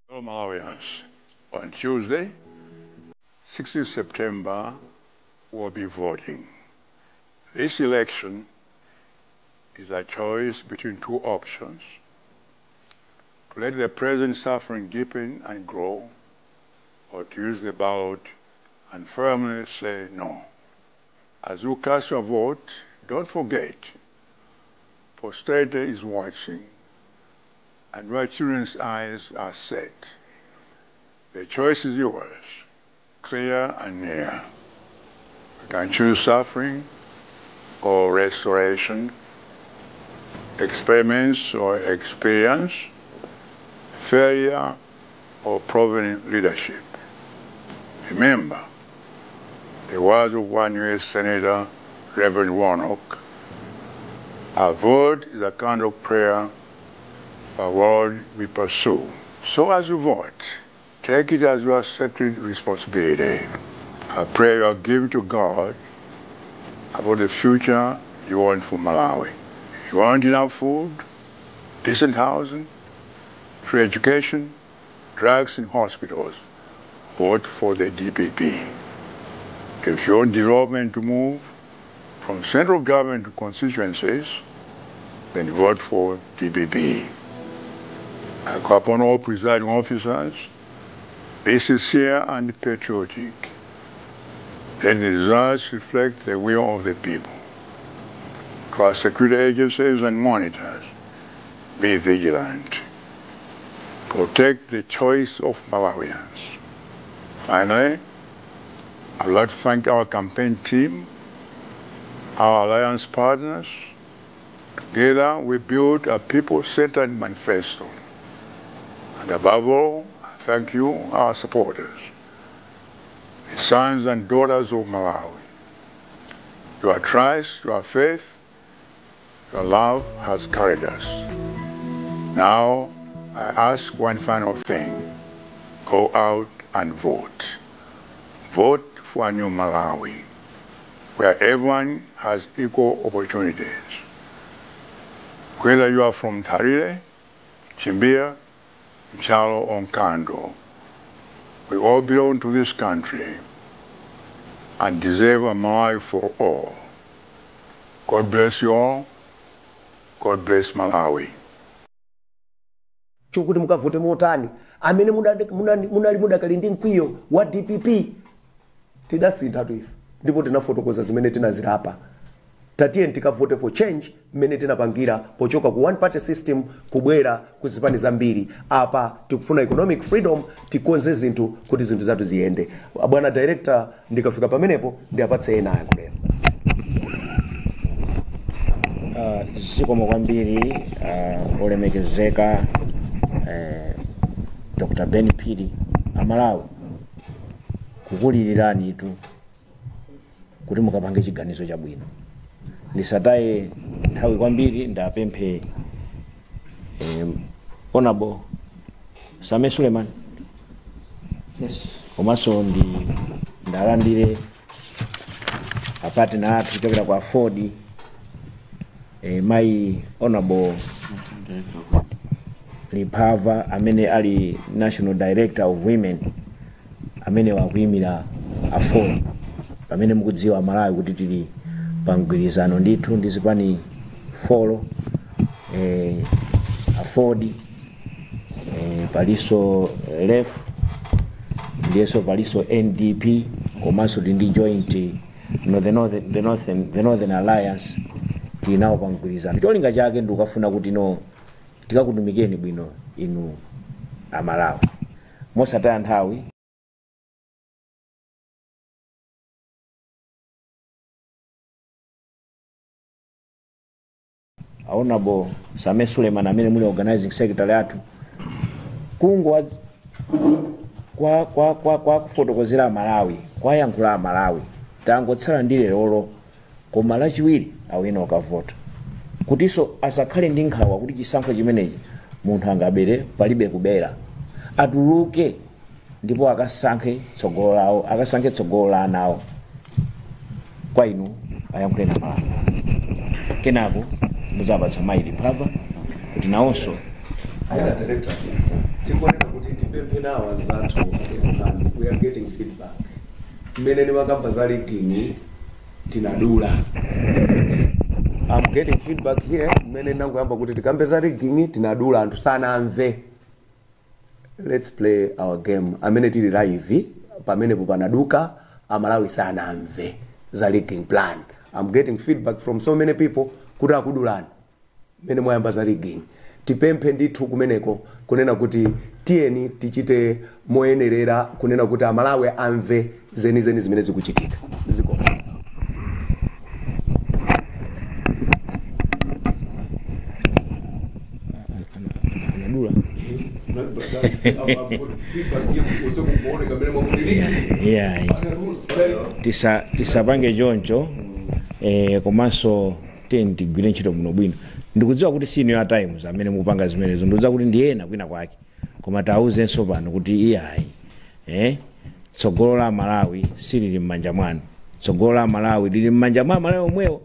Hello Malawians. On Tuesday, 16 September, we'll be voting. This election is a choice between two options: to let the present suffering deepen and grow, or to use the ballot and firmly say no. As you cast your vote, don't forget, posterity is watching, and where children's eyes are set. The choice is yours, clear and near. You can choose suffering or restoration, experiments or experience, failure or proven leadership. Remember the words of one U.S. Senator, Reverend Warnock, a vote is a kind of prayer a world we pursue. So as you vote, take it as your sacred responsibility. A prayer you are giving to God about the future you want for Malawi. You want enough food, decent housing, free education, drugs in hospitals. Vote for the DPP. If you want development to move from central government to constituencies, then vote for DPP. I call upon all presiding officers, be sincere and patriotic. Let the results reflect the will of the people. To our security agencies and monitors, be vigilant. Protect the choice of Malawians. Finally, I'd like to thank our campaign team, our alliance partners. Together, we built a people-centered manifesto. And above all, I thank you, our supporters, the sons and daughters of Malawi. Your trust, your faith, your love has carried us. Now, I ask one final thing. Go out and vote. Vote for a new Malawi, where everyone has equal opportunities. Whether you are from Tarire, Chimbia, Nchalo, or Nkando, we all belong to this country and deserve a Malawi for all. God bless you all. God bless Malawi. Chokuti mukavote motani amene munali mudakali ndi mkwiyo wa DPP tidasintha tu ife ndipo tinafotokoza zimene tinazirapa. Tatiye tikavote for change mmene tinapangira pochoka ku one party system kubwera ku zipani zambiri. Apa tikufuna economic freedom, tikonze zinthu kuti zinthu zathu ziyende. Bwana director, ndikafika pamenepo ndiyapatse ena ayankhuleni. Zikomo kwambiri olemekezeka Dr. Ben Phiri. Amalawi kukulilirani tu kuti mukapange chiganizo chabwino. Ndisataye nthawi kwambiri, ndapemphe Honorable Same Suleiman. Yes. Komanso ndi ndalandire a partner athu kuchokera kwa Ford, mai Honorable Lipava amene ali National Director of Women amene wakuyimira Aford, pamene mukudziwa Malawi kuti tili pa mgwirizano ndithu ndi zipani 4, Aford, paliso LEF, ndiyeso paliso NDP, komanso tili ndi joint no, the Northern Alliance tili nawo pa mgwirizano. Cholinga chake ndi ukafuna kuti no tikakutumikeni bwino inu Amalawi. Mosataya nthawi, Honorable Same Suleiman amene muli organizing secretary athu kungwa kwa kufotokozera Malawi, kwa yankhula Malawi tangotsala ndi lero koma lachiwiri awina okavota, kutiso asakhale ndi nkhawa kuti chisankho chimenechi munthu angabere. Palibe kubera, atuluke ndipo akasankhe tsogolo lawo, akasankhe tsogolo la ana awo. Kwa inu ayankhule na Malawi, kenako muzapatsa mayi Lipava kuti nawonso. Bwana director, tikuoneka kuti tipemphe nawo anzathu and we are getting feedback. Mmene ndimakamba za rigging tinadula. I'm getting feedback here. Mmene nangoyamba kuti tikambe za rigging tinadula, anthu sanamve. Let's play our game. Amene tili live pamenepo panaduka, Amalawi sanamve za rigging plan. I'm getting feedback from so many people kuti akudulani mmene mwayamba za rigging. Tipemphe ndithu kumeneko kunena kuti tiyeni tichite moyenerera kunena kuti Amalawi amve zenizeni zimene zikuchitika. Zikomo. Anadula. Yeah. Tisapange choncho, komanso tiyeni tigwire ntchito bwino bwino. Ndikudziwa kuti si inu a Times amene mukupanga zimenezo, ndikudziwa kuti ndi ena kwina kwake, koma tawuzenso pano kuti iyayi, tsogolo la Malawi silili m'manja mwanu. Tsogolo la Malawi lili m'manja mwa Malawi omwewo,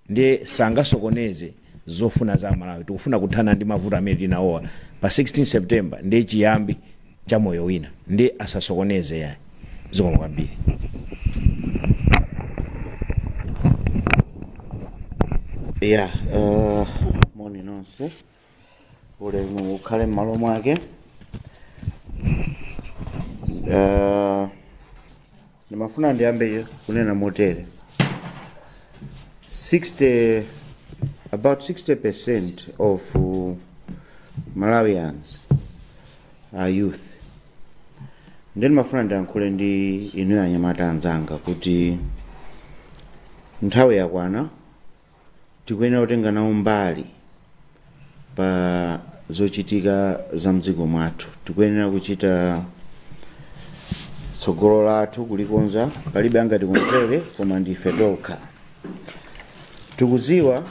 ndiye sangasokoneze zofuna za Malawi. Tikufuna kuthana ndi mavuto amene tinaowa pa 16 September, ndiye chiyambi cha moyo wina, ndiye asasokoneze yayi. Zikomo kwambiri. Yeah, moni nonse, ulemu ukhale m'malo mwake. Ndimafuna ndiyambe kunena motere: 60, about 60% of Malawians are youth. Ndiye ndimafuna ndiyankhule ndi inu anyamata anzanga kuti nthawi yakwana, tikuyenera kutenga nawo mbali pa zochitika za mdziko mwathu. Tikuyenera kuchita tsogolo lathu kulikonza, palibe angatikonzere koma ndife tokha. Tikudziwa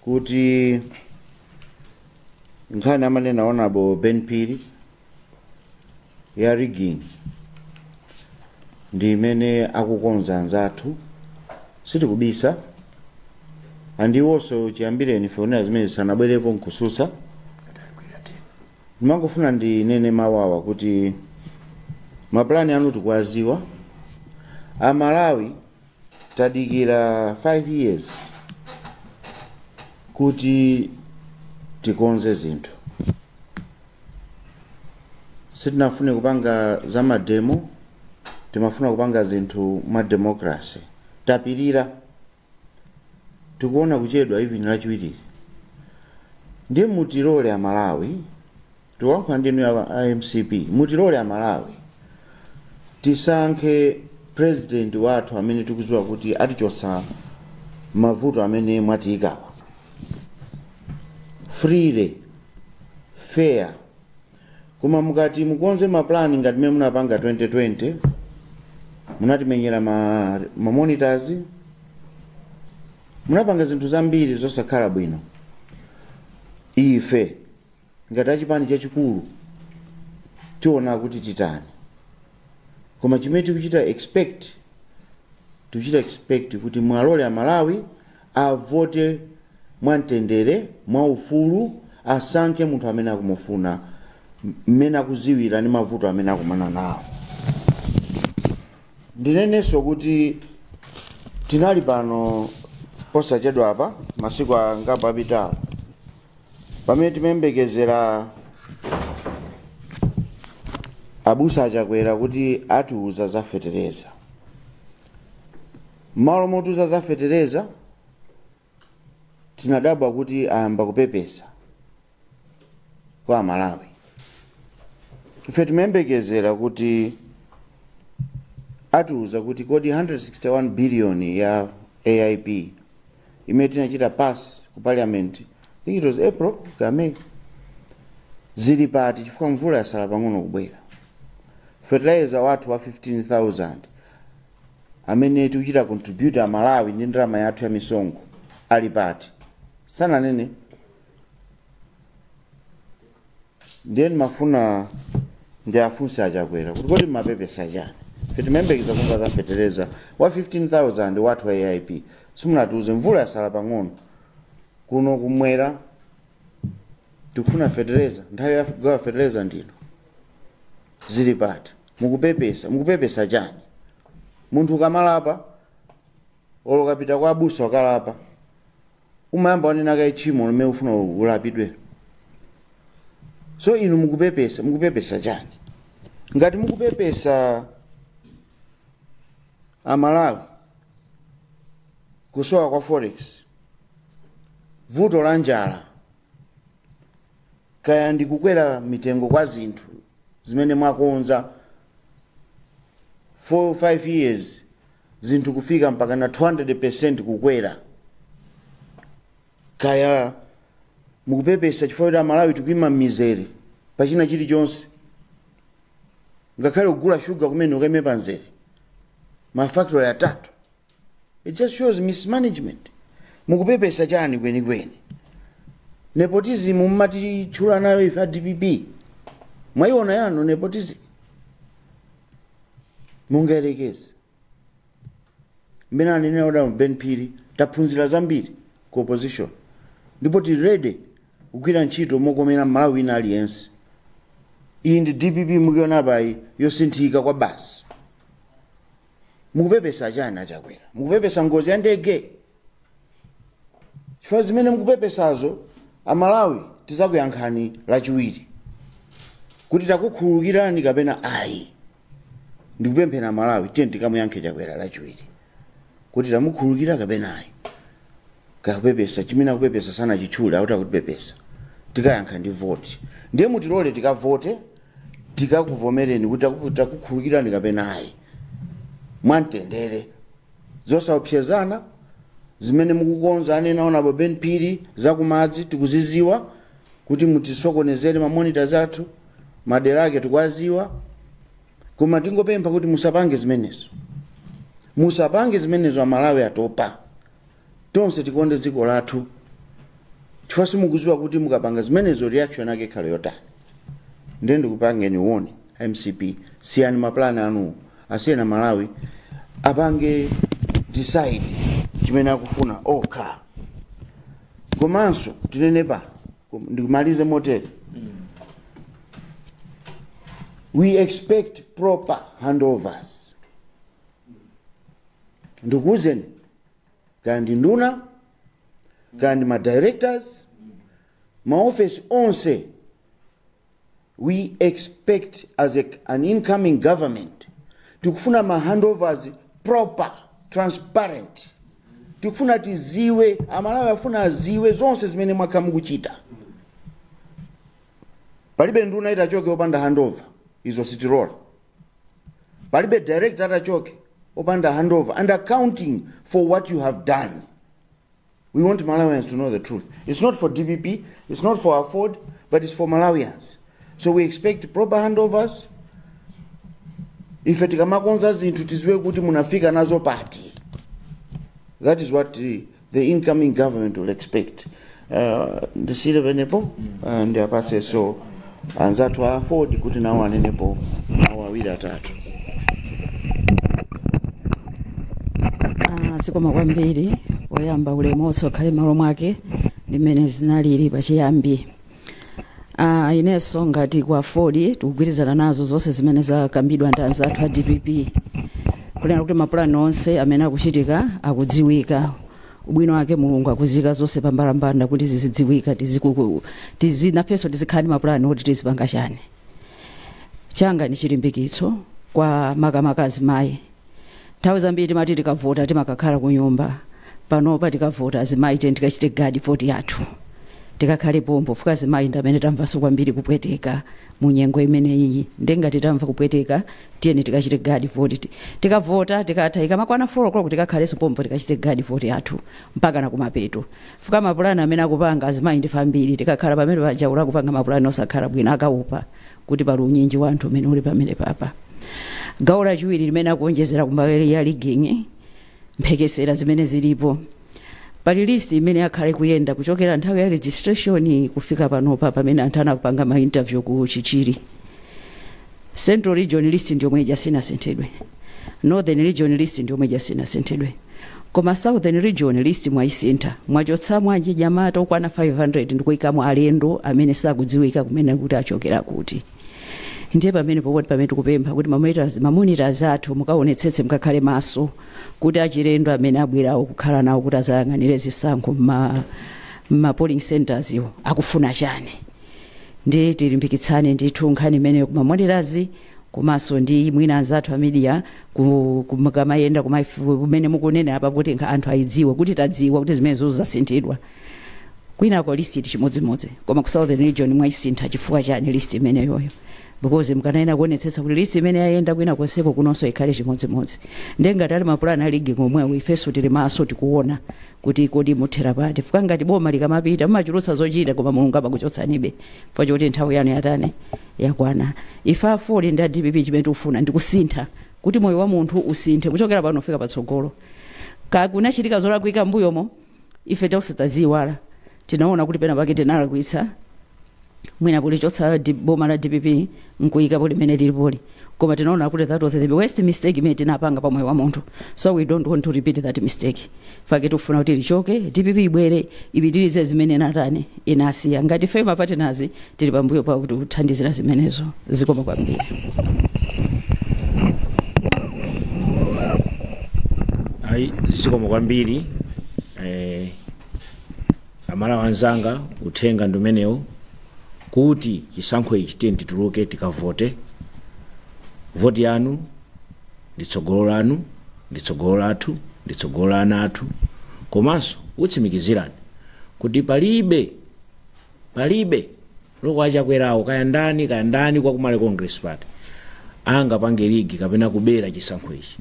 kuti nkhani amanena Honorable Ben Phiri ya rigging ndi imene akukonza anzathu, sitikubisa, andiwonso chiyambireni ife kunena zimene sanabwerepo nkususa. Ndimangofuna ndinene mawawa kuti mapulani anu tikuwaziwa. Amalawi tadikira 5 years kuti tikonze zinthu. Sitinafune kupanga za mademo, timafuna kupanga zinthu mwa democracy. Tapirira, tikuona kuchedwa even lachiwiri. Ndiye mutilole Amalawi, tikulankhula ndinu a MCP, mutilole Amalawi tisankhe president wathu amene tikudziwa kuti atichotsa mavuto amene mwatiyikawa, freely, fair. Koma mukati mukonze maplani ngati mmene munapanga 2020, munatimenyera ma monitors, munapanga zinthu zambiri zosakhala bwino. Ife ngati achipani chachikulu tiona kuti titani, koma chimene tikuchita expect kuti mwalole Amalawi avote mwamtendere, mwaufulu, asankhe munthu amene akumufuna, mmene akuziwira ndi mavuto amene akumana nawo. Ndinenenso kuti tinali pano posachedwa apa, masiku angapo apitawo, pamene timayembekezera abusa Achakwera kuti atiuza za fetereza. M'malo motiuza za fetereza, tinadabwa kuti ayamba kupepesa kwa Amalawi. Ife timayembekezera kuti atiuza kuti kodi 161 billion ya AIP imene tinachita pass ku parliament, I think it was April ka May, zili pati, chifukwa mvula yasala pang'ono kubwera. Fertilizer wathu wa 15,000 amene tikuchita contribute Amalawi ndi ndalama yathu ya misonkho ali pati? Sananene. Ndiye ndimafuna ndiafunse Achakwera kuti kodi mmapepesa chani? Ife timayembekeza kumva za fetereza wa 15,000 wathu wa AIP, simunatiuze. Mvula yasala pang'ono, kuno kumwera tikufuna fetereza, nthawi ya kugawa fetereza ndino, zili pati? Mukupepesa, mukupepesa chani? Munthu ukamalapa, olo kapita kwa abusa wakalapa, umayamba wanena kaye tchimo limene ufuna ulapidwe. So inu mukupepesa, mukupepesa chani? Ngati mukupepesa Amalawi kusowa kwa forex, vuto la njala, kaya ndi kukwera mitengo kwa zinthu zimene mwakonza 4 5 years, zinthu kufika mpaka na 200% kukwera, kaya mukupepesa chifukwa kuti Amalawi tikuyima m'mizere pachina chilichonse, ngakhale kugula shuga kumene ukaime pamzere mafactory atatu, it just shows mismanagement. Mukupepesa chani kwenikweni? Nepotism mmatitchula nayo ife a DPP, mwayiona yanu nepotism? Mungayerekeze mmene anenera oda Ben Phiri, taphunzira zambiri ku opposition ndipo tili ready kugwira ntchito mokomera Malawi wina aliyense. Iyi ndi DPP mukuiona payi, yosinthika kwa basi. Mukupepesa chani, Achakwera? Mukupepesa ngozi ya ndege? Chifukwa zimene mukupepesazo, Amalawi tizakuyankhani Lachiwiri kuti takukhululukirani kapena ayi. Ndikupemphera Malawi, tiye tikamuyankhe Chakwera Lachiwiri kuti tamukhululukira kapena ayi. Kakupepesa chimene akupepesa sanachitchule, akuti akutipepesa, tikayankha ndi voti. Ndiye mutilole tikavote, tikakuvomereni kuti takukhululukirani kapena ayi, mwamtendere, zosaopsezana. Zimene mukukonza, anena onapo Ben Phiri, zakumadzi tikuziziwa kuti mutisokonezere ma monitors athu, madera ake tikuwaziwa, koma tingopempha kuti musapange zimenezo, musapange zimenezo. Amalawi atopa, tonse tikonde dziko lathu, chifukwa simukuziwa kuti mukapanga zimenezo reaction yake ikhale yotani. Ndiye ndikupangeni uone MCP, siyani maplani anu, asiyena Malawi apange decide chimene akufuna okha. Komanso tinene pano, ndikumalize motere: we expect proper handovers. Ndikuwuzeni, kaya ndi nduna, kaya ndi ma directors, maofesi onse, we expect as an incoming government, tikufuna ma handovers proper, transparent. Tikufuna tiziwe, Amalawi afuna aziwe zonse zimene mwakhala mukuchita. Palibe nduna itachoke opanda handover, izo sitilola. Palibe director atachoke opanda handover and accounting for what you have done. We want Malawians to know the truth. It's not for DPP, it's not for AFORD, but it's for Malawians. So we expect proper handovers. Ife tikamakonza zinthu tiziwe kuti munafika nazo pati. That is what the incoming government will expect. Ndisiyire penepo, ndiapasenso anzathu a AFORD kuti nawo anenepo mawu awiri atatu. Zikoma kwambiri. Poyamba, ulemu wonse ukhale malo mwake limene zinalili pachiyambi. Inenso ngati ku AFORD tikugwirizana nazo zonse zimene zakambidwa ndi anzathu a DPP, kunena kuti mapulani onse amene akuchitika akudziwika. Ubwino wake Mulungu akuzika zonse pambalambanda kuti zizidziwika, nafenso tizikhala ndi mapulani oti tizipanga chani. Changa ni chilimbikitso kwa makamaka azimayi. Nthawi zambiri timati tikavota timakakhala ku nyumba. Panopa tikavota, azimayi, tiye tikachite guard voti yathu, tikakhale pompo fuka. Azimayi ndi amene tamvanso kwambiri kupweteka mu nyengo imeneyi. Ndengati tamva kupweteka, tiyeni tikachite guard voti. Tikavota, tikatha, ikamakwana 4 o'clock, tikakhalenso pompo, tikachite guard voti yathu mpaka na kumapeto. Fuka mapulani amene akupanga, azimayi ndife ambiri, tikakhala pamene paja kupanga mapulani osakhala bwino, akaupa kuti pali unyinji wa anthu umene uli pamene papa. Gawo lachiwiri limene akuonjezera kumbali ya rigging, mphekesera zimene zilipo, pali list imene akhale kuyenda kuchokera nthawi ya registration kufika panopa pamene anthu anakupanga ma interview ku Chichiri. Central Region list ndiyomwe ija, sinasinthidwe. Northern Region list ndiyomwe ija, sinasinthidwe. Koma Southern Region list mwayisintha, mwachotsamo achinyamata okwana 500 ndikuyikamo alendo amene sakudziwika kumene kuti achokera kuti. Ndiye pamene popoti pamene tikupempha kuti ma monitors athu mukaonetsetse, mukakhale maso kuti achilendo amene abwerawo kukhala nawo kuti azayang'anire zisankho ma polling centers iwo akufuna chani. Ndi tilimbikitsane ndithu nkhani imeneyo kuma monitors, komanso ndi mwina anzathu a media kamayenda kumene mukunena apa kuti anthu ayidziwe kuti tadziwa kuti zimene zozo zasinthidwa. Kwinako list ili chimodzimodzi, koma ku Southern Region mwayisintha chifukwa chani list imeneyoyo? Because mkanayena kuonetsetsa kuti list imene yayenda kwina konseko kunonso ikhale chimodzimodzi. Ndiye ngati ali mapulani a rigging omwewo, ifenso tili maso, tikuona kuti kodi muthera pati. Fuka ngati boma likamapita mumachulutsa zochita, koma Mulungu amakuchotsanibe chifukwa choti nthawi yanu yatani, yakwana. Ife AFORD ndi a DPP, chimene tikufuna ndikusintha kuti moyo wa munthu usinthe kuchokera pano kufika patsogolo. Kakunachitika zolakwika mbuyomo, ife tonse taziyiwala. Tinaona kuti pena pake tinalakwitsa mwina kulichotsa boma la DPP nkuyikapo limene lilipoli, koma tinaona kuti that was the worst mistake imene tinapanga pa moyo wa munthu, so we don't want to repeat that mistake. Fake tikufuna kuti lichoke DPP, ibwere ipitirize zimene natani inasiya. Ngati ife ma partners tili pambuyo pa kuti kuthandizira zimenezo. Zikoma kwambiri. Ayi, zikomo kwambiri. Amalawi anzanga, uthenga ndi umenewo kuti chisankho ichi tiye tituluke tikavote. Voti yanu ndi tsogolo lanu, ndi tsogolo lathu, ndi tsogolo la ana athu. Komanso utsimikizirani kuti palibe loko achakwerawo, kaya ndani, kaya ndani kwa ku Malawi Congress Party angapange rig kapena kubera chisankho ichi.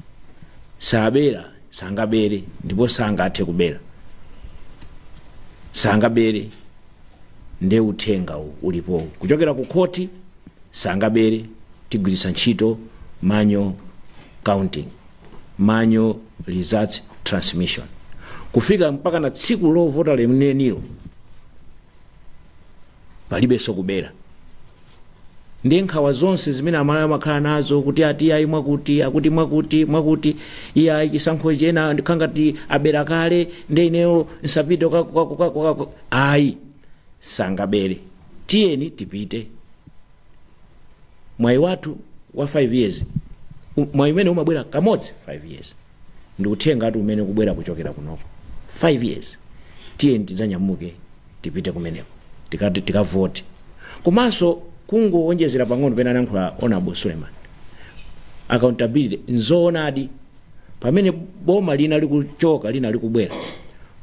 Sabera, sangabere, ndipo sangathe kubera, sangabere. Nde uthenga ulipo kuchokera ku khoti, sangabere. Tigwiritsa ntchito manual counting, manual results transmission, kufika mpaka na tsiku lovota limenelo, palibenso kubera. Ndiye nkhawa zonse zimene Amalawi amakhala nazo kuti ati ayi, mwakuti akuti mwakuti mwakuti, iye ayi, chisankho chena ndikhangati abera kale, nde ineyo nsapite ayi, sangabere. Tiyeni tipite. Mwayi wathu wa 5 years, mwayi umene umabwera kamodzi 5 years, ndi uthenga ati umene kubwera kuchokera kunoko 5 years. Tiyeni tidzanyamuke tipite kumeneko tikati tikavote. Komanso kungowonjezera pang'ono pena anayankhula Honorable Suleiman, accountability. Nzoonadi, pamene boma lina likuchoka, lina likubwera,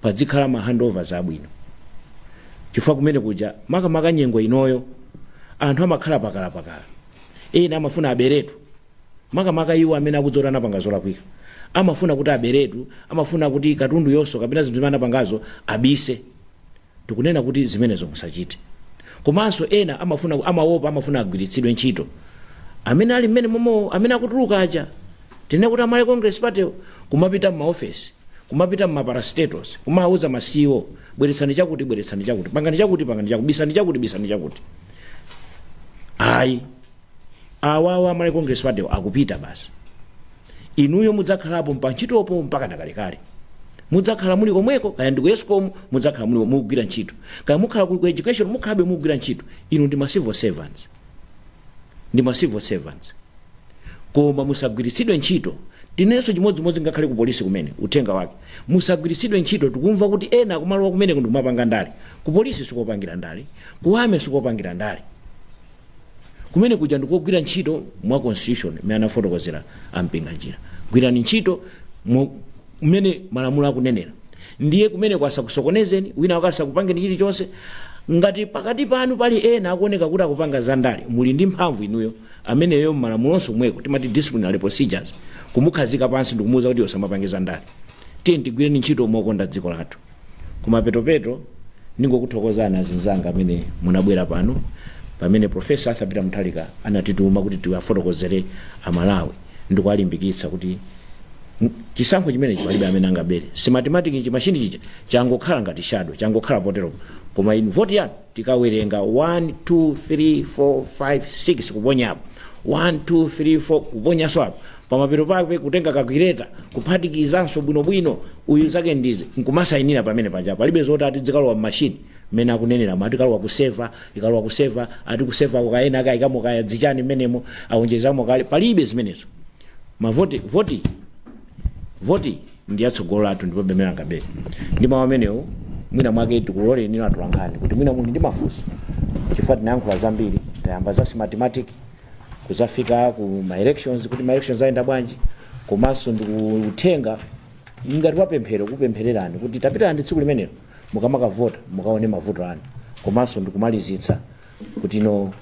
padzikhala ma handovers abwino, chifukwa kumene kuja, makamaka nyengo inoyo, anthu amakhala pakalapakala. Ena amafuna aberetu, makamaka iwo amene akudzota anapanga zolakwika, amafuna kuti aberetu, amafuna kuti katundu yonso kapena zinthu zimene anapangazo abise. Tikunena kuti zimenezo musachite. Komanso ena amafuna, amaopa, amafuna agwiritsidwe ntchito amene ali mmene momo, amene akutuluka aja. Tinene kuti a Malawi Congress Party kumapita mmaofesi, kumapita mmaparastatals, kumawuza ma CEO, "Bweretsani chakuti, bweretsani chakuti, pangani chakuti, pangani chakuti, bisani chakuti, bisani chakuti." Ayi, awawa a Malawi Congress Party akupita basi. Inuyo mudzakhalapo ntchitopo mpaka nakalekale. Mudzakhala muli komweko, kaya ndi ku ESCOM, mudzakhala muli mukugwira ntchito, kaya mukhala ku education, mukhalabe mukugwira ntchito. Inu ndi ma civil servants, ndi ma civil servants, koma musagwiritsidwe ntchito. Tinenso chimodzimodzi ngakhale ku polisi kumene, uthenga wake, musagwiritsidwe ntchito. Tikumva kuti ena akumalowa kumene ndikumapanga ndale. Ku polisi sikopangira ndale, ku army sikopangira ndale. Kumene kuja ndikogwira ntchito mwa constitution imene anafotokozera a Mpinganjira. Gwirani ntchito mmene malamulo akunenera. Ndiye kumene kwasakusokonezeni wina akasakupangeni chilichonse. Ngati pakati panu pali ena akuoneka kuti akupanga zandale, muli ndi mphamvu inuyo ameneyo malamulonso kumweko timati disciplinary procedures, kumukhazika pansi ndikumuwuza kuti osamapange zandale. Tiye tigwireni ntchito mokonda dziko lathu. Kumapetopeto ndingokuthokozani azinzanga amene munabwera pano pamene Professor Arthur Peter Mutharika anatituma kuti tiwafotokozere Amalawi ndikuwalimbikitsa kuti chisankho chimenechi palibe amene angabere. Smartmatic, chimashini chija changokhala ngati shadow, changokhala poteropo, koma inu voti yanu tikawerenga 1 2 3 4 5 6 kuponyapo 1 2 3 4 kuponyanso apo, pamapeto pake kutenga calculator kuphatikizanso bwinobwino, uyu zake ndizi, nkumasayinira pamene paja. Palibe zoti ati zikalowa mmashini mmene akunenera, ati ikalowa ku server, ikalowa ku server, ati ku server kukaena akayikamo kaya dzichani mmenemo, awonjezamo kale. Palibe zimenezo. Mavoti, voti, voti ndi yatsogolo lathu, ndipo pamene angabere. Ndi mawu amenewo, mwina mwake tikuloleni inu atolankhani kuti mwina muli ndi mafunso, chifukwa tinayankhula zambiri. Tayamba za Smartmatic, kuzafika ku ma elections, kuti ma elections ayenda bwanji, komanso ndikuthenga ngati wapemphero kupemphererani kuti tapitani tsiku limenelo mukamakavota mukaone mavuto anu, komanso ndikumalizitsa kuti no,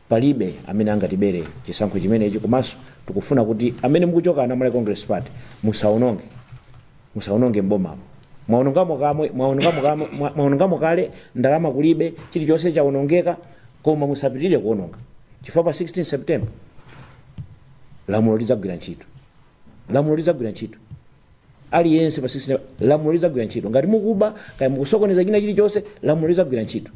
palibe amene angatibere chisankho chimenechi. Komanso tikufuna kuti amene mukuchoka a Malawi Congress Party musaononge, musaononge mbomamo. Mwaonongamo kamwe, mwaonongamo kamwe, mwaonongamo kale, ndalama kulibe, chilichonse chaonongeka, koma musapitirire kuononga, chifukwa pa 16 September lamulo lidzagwira ntchito, lamulo lidzagwira ntchito. Aliyense pa 16 lamulo lizagwira ntchito. Ngati mukuba kaya mukusokoneza china chilichonse, lamulo lizagwira ntchito.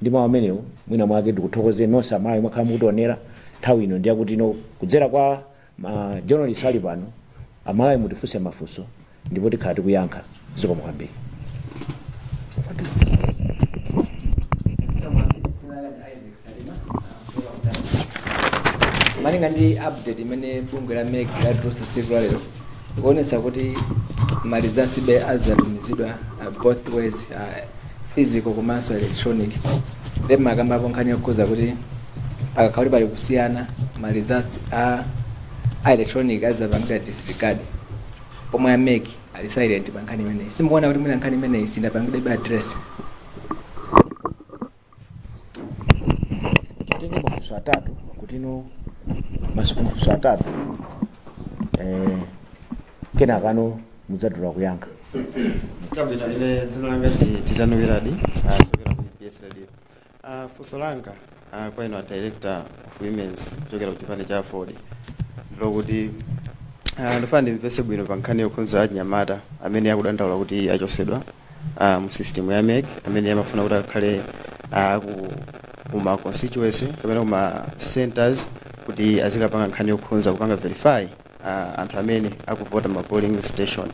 Ndi mawu amenewo, mwina mwake ndikuthokozeni nonse Amalawi mwakhala mukutionera nthawi ino. Ndiyakuti ino kudzera kwa ma journalist ali pano, Amalawi mutifunse mafunso ndipo tikhala tikuyankha. Zikomo kwambiri. Dzina langa ndi Isaac Salima, kuchoka ku Times. Malinga ndi update imene bungwe la MEC latulutsa tsiku la lero, ikuonetsa kuti ma results be azatumizidwa both ways, physical komanso electronic. Then makambapo nkhani yokhuza kuti pakakhala kuti pali kusiyana, ma results a electronic azapangidwa disregard, pomwe a MEC ali silent pa nkhani imeneyi. Simukuona kuti mwina nkhani imeneyi sinapangidwe address? Titenge mafunso atatu kuti ino mafunso atatu, kenakano mudzadula kuyankha. Chabwino, ine dzina langa ndi Titano Wiradi, kuchokera ku BS Radio. Funso langa kwa inu a director of women's kuchokera ku chipani cha AFORD lokuti ndifuna ndimvese bwino pa nkhani yokhudza achinyamata amene akudandaula kuti achosedwa mu system ya MEC, amene amafuna kuti akhale kuma constituency kapena kuma centers kuti azikapanga nkhani yokhudza kupanga verify anthu amene akuvota ma polling station.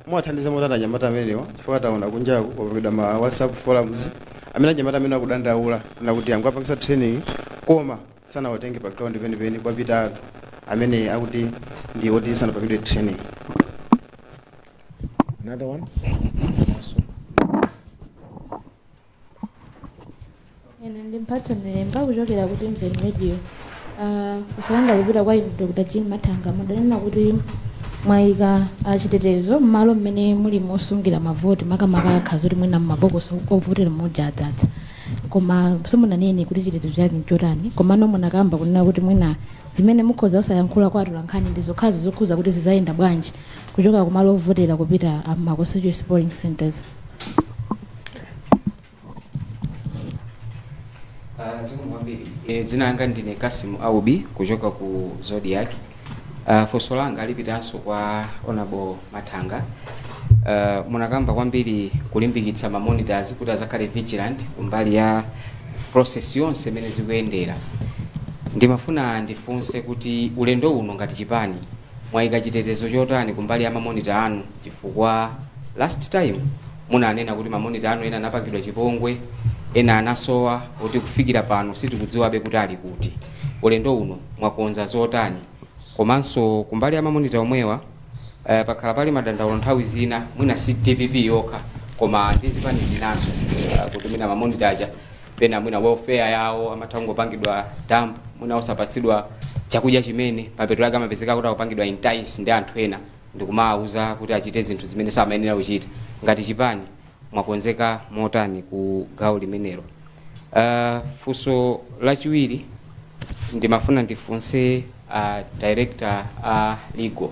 Muwathandiza motani anyamata amenewa, chifukwa taona kunjaku kwapangidwa ma WhatsApp forums amene anyamata amene akudandaula kuna kuti angapangisa training koma sanawatenge pa ground penipeni, kwapita anthu amene akuti ndi oti sanapangidwe training? Another one. Ine ndi Mphatso Nilemba kuchokera ku Timveni Radio. Funso langa lupita kwa inu Dr. Jean Mathanga. Mudanena kuti mwayika chitetezo m'malo mmene muli mosungira mavoti, makamaka akhazi kuti mwina m'mabokosi ovotera mmodzi adzadza, koma simunanene kuti chitetezo chake nchotani. Komano munakamba kunena kuti mwina zimene mukhoza kusayankhula kwa atolankhani ndi zokhazo zokhuza kuti zizayenda bwanji kuchoka kumalo ovotera kupita ma constituency polling centers. Zikomo kwambiri. Dzina langa ndine Kasimu Aubi kuchoka ku Zodiak. Funso langa lipitanso kwa Honorable Mathanga. Munakamba kwambiri kulimbikitsa ma monitors kuti azakhale vigilant kumbali ya process yonse imene zikuyendera. Ndimafuna ndifunse kuti ulendo uno ngati chipani mwayika chitetezo chotani kumbali ya ma monitor anu, chifukwa last time munanena kuti ma monitor anu ena anapangidwa chipongwe, ena anasowa, kuti kufikira pano sitikudziwabe kuti ali kuti. Ulendo uno mwakonza zotani? Komanso kumbali ya ma monitor omwewa, pakhala pali madandaulo nthawi zina, mwina si DPP yokha koma ndi zipani zinaso, kuti mwina ma monitor aja pena mwina welfare yawo amatha kungopangidwa dump, mwina osapatsidwa chakudya chimene mapeto ake amapezeka kuti akupangidwa entice ndi anthu ena ndikumawuza kuti achite zinthu zimene samayenera kuchita. Ngati chipani mwakonzeka motani ku gawo limenelo? Funso lachiwiri ndimafuna ndifunse director a legal.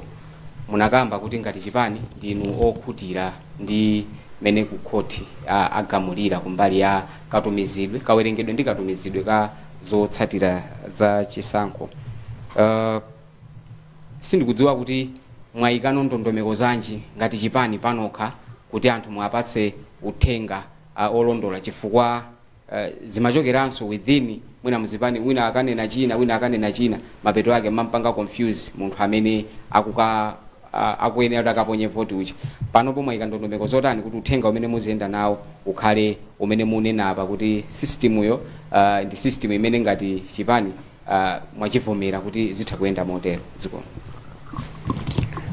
Munakamba kuti ngati chipani ndinu okhutira ndi mene ku khoti agamulira kumbali ya katumizidwe, kawerengedwe ndi katumizidwe ka zotsatira za chisankho. Sindikudziwa kuti mwayikano ndondomeko zanji ngati chipani panokha kuti anthu mwapatse uthenga olondola, chifukwa zimachokeranso within mwina muzipani, wina akanena china, wina akanena china, mapeto ake mampanga confuse munthu amene akuyenera kuti akaponye voti uja. Panopo mwayika ndondomeko zotani kuti uthenga umene muziyenda nawo ukhale umene munena apa kuti system yo ndi system imene ngati chipani mwachivomera kuti zitha kuyenda motero? Zikomo.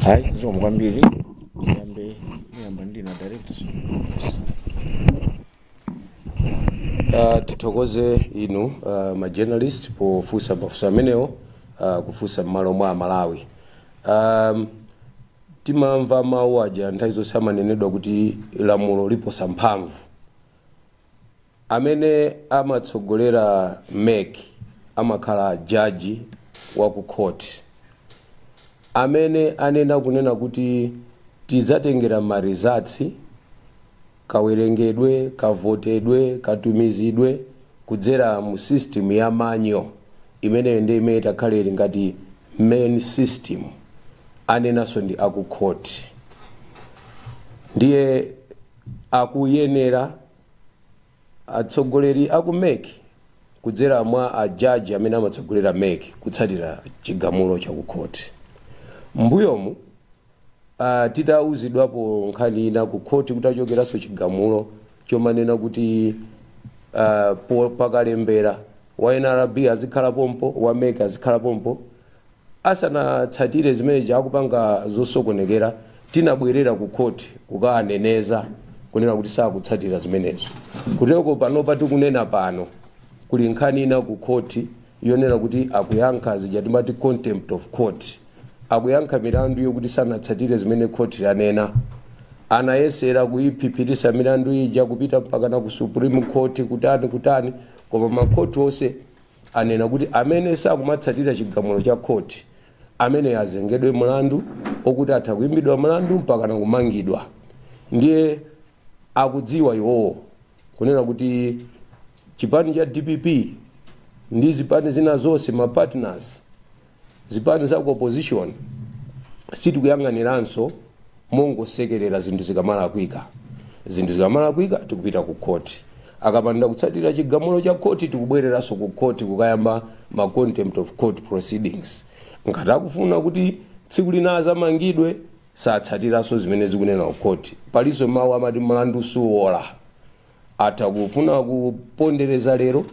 Hayi, zikomo kwambiri. Yambe muyamba ndina director. Tithokoze inu ma journalist pofunsa mafunso amenewo, kufunsa m'malo mwa Malawi. Timamva mawu aja nthawi zonse amanenedwa kuti lamulo liposa mphamvu. Amene amatsogolera MEC amakhala jaji wa ku court, amene anena kunena kuti tidzatengera ma results, kawerengedwe, kavotedwe, katumizidwe kudzera mu system ya manual imeneyo, ndi imene itakhale ili ngati main system. Anenaso ndi akukhoti, ndiye akuyenera atsogoleri aku MEC kudzera mwa ajaji amene amatsogolera MEC kutsatira chigamulo chakukhoti. Mbuyomu titauzidwapo nkhani ina ku khoti kuti achokeranso chigamulo chomanena kuti pakalembera wa NRB azikhala pompo, wa MEC azikhala pompo, asanatsatire zimene akupanga zosokonekera, tinabwerera ku khoti kukaneneza kunena kuti sakutsatira zimenezo. Kuteko panopa tikunena pano kuli nkhani ina ku khoti yonena kuti akuyankha zija timati contempt of court, akuyankha milandu yokuti sanatsatire zimene khoti lanena. Anayesera kuyiphiphiritsa milandu ija kupita mpaka na ku Supreme Court, kutani kutani, koma makhoti onse anena kuti amene sakumatsatira chigamulo cha khoti amene azengedwe mlandu okuti atha kuyimbidwa mlandu mpaka na kumangidwa. Ndiye akudziwa iwowo kunena kuti chipani cha DPP ndi zipani zina zonse, ma partners, zipani za ku opposition, sitikuyang'aniranso mongosekerera zinthu zikamalakwika. Zinthu zikamalakwika tikupita ku khoti. Akapanda kutsatira chigamulo cha khoti, tikubwereranso ku khoti kukayamba ma contempt of court proceedings. Ngati akufuna kuti tsiku lina azamangidwe, satsatiranso zimene zikunena ku khoti. Palinso mawu amati mlandu suwola. Atha kufuna kupondereza lero,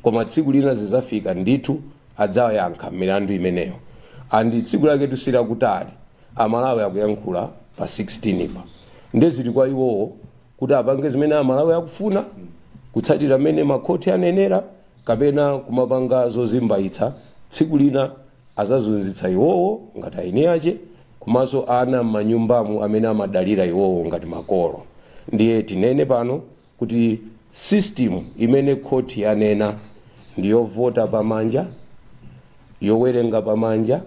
koma tsiku lina zizafika ndithu adzayankha milandu imeneyo, and tsiku lake tusira kutali. Amalawi akuyankhula pa 16 pa, ndezili kwa iwowo kuti apange zimene Amalawi akufuna, kutsatira mmene makhoti anenera, kapena kumapanga zozimbayitsa. Tsiku lina azazunzitsa iwowo ngati aini ache, komanso ana m'manyumbamu amene amadalira iwowo ngati makolo. Ndiye tinene pano kuti system imene khoti yanena ndiyovota pamanja, yowerenga pamanja,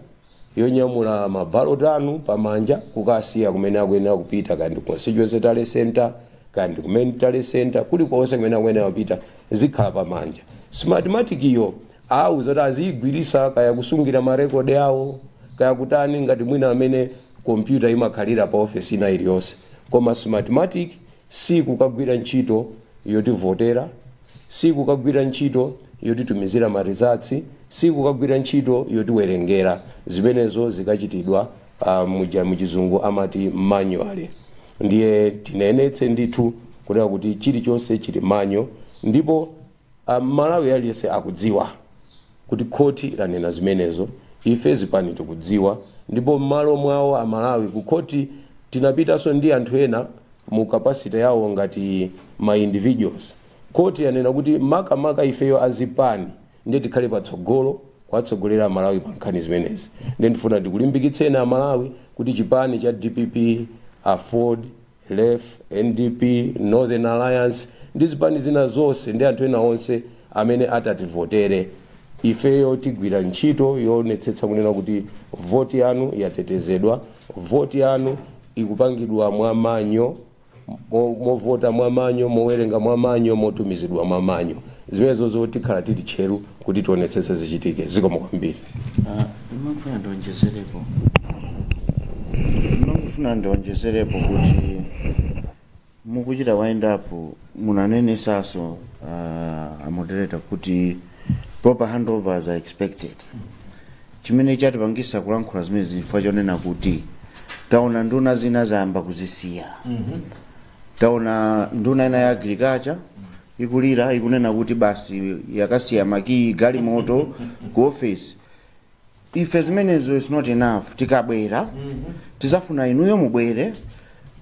yonyamula mabaloti anu pamanja kukasiya kumene akuyenera kupita, kandi constituency tally center, kandi kumene tally center, kulikonse kumene akuyenera kupita, zikhala pamanja. Smartmatic iyo auza kuti aziyigwirisa kaya kusungira marekodi awo, kaya kutani, ngati mwina amene kompyuta imakhalira pa ofesi ina iliyonse. Koma Smartmatic sikukagwira ntchito yotivotera, sikukagwira ntchito yotitumizira ma results, sikukagwira ntchito yotiwerengera. Zimenezo zikachitidwa muja muchizungu amati manually. Ndiye tinenetse ndithu kunena kuti chilichonse chili manual, ndipo Malawi aliyense akudziwa kuti khoti lanena zimenezo. Ife zipani tikudziwa, ndipo m'malo mwawo Amalawi ku khoti tinapitanso ndi anthu ena mu capacity yawo ngati ma individuals. Khoti yanena kuti makamaka ifeyo azipani ndiye tikhale patsogolo kuwatsogolera Amalawi pa nkhani zimenezi. Ndiye ndifuna ndikulimbikitseni Amalawi kuti chipani cha DPP, AFORD, LEF, NDP, Northern Alliance ndi zipani zina zonse ndi anthu ena onse amene atativotere, ifeyo tigwira ntchito yoonetsetsa kunena kuti voti yanu yatetezedwa, voti yanu ikupangidwa mwa manual, movota mwa manual, mowerenga mwa manual, motumizidwa mwa manual. Zimenezo tikhala tili tcheru kuti tionetsetse zichitike. Zikomo kwambiri. Ndimafuna ndionjezerepo kuti mukuchita wind up munanenesaso, a moderator, kuti proper handovers are expected. Chimene chatipangisa kulankhula zimene zifukwa chonena kuti taona nduna zina zayamba kuzisiya. Taona nduna ina ya agriculture ikulira, ikunena kuti basi yakasiya makiyi galimoto ku office. Ife zimenezo is not enough. Tikabwera tizafuna inuyo mubwere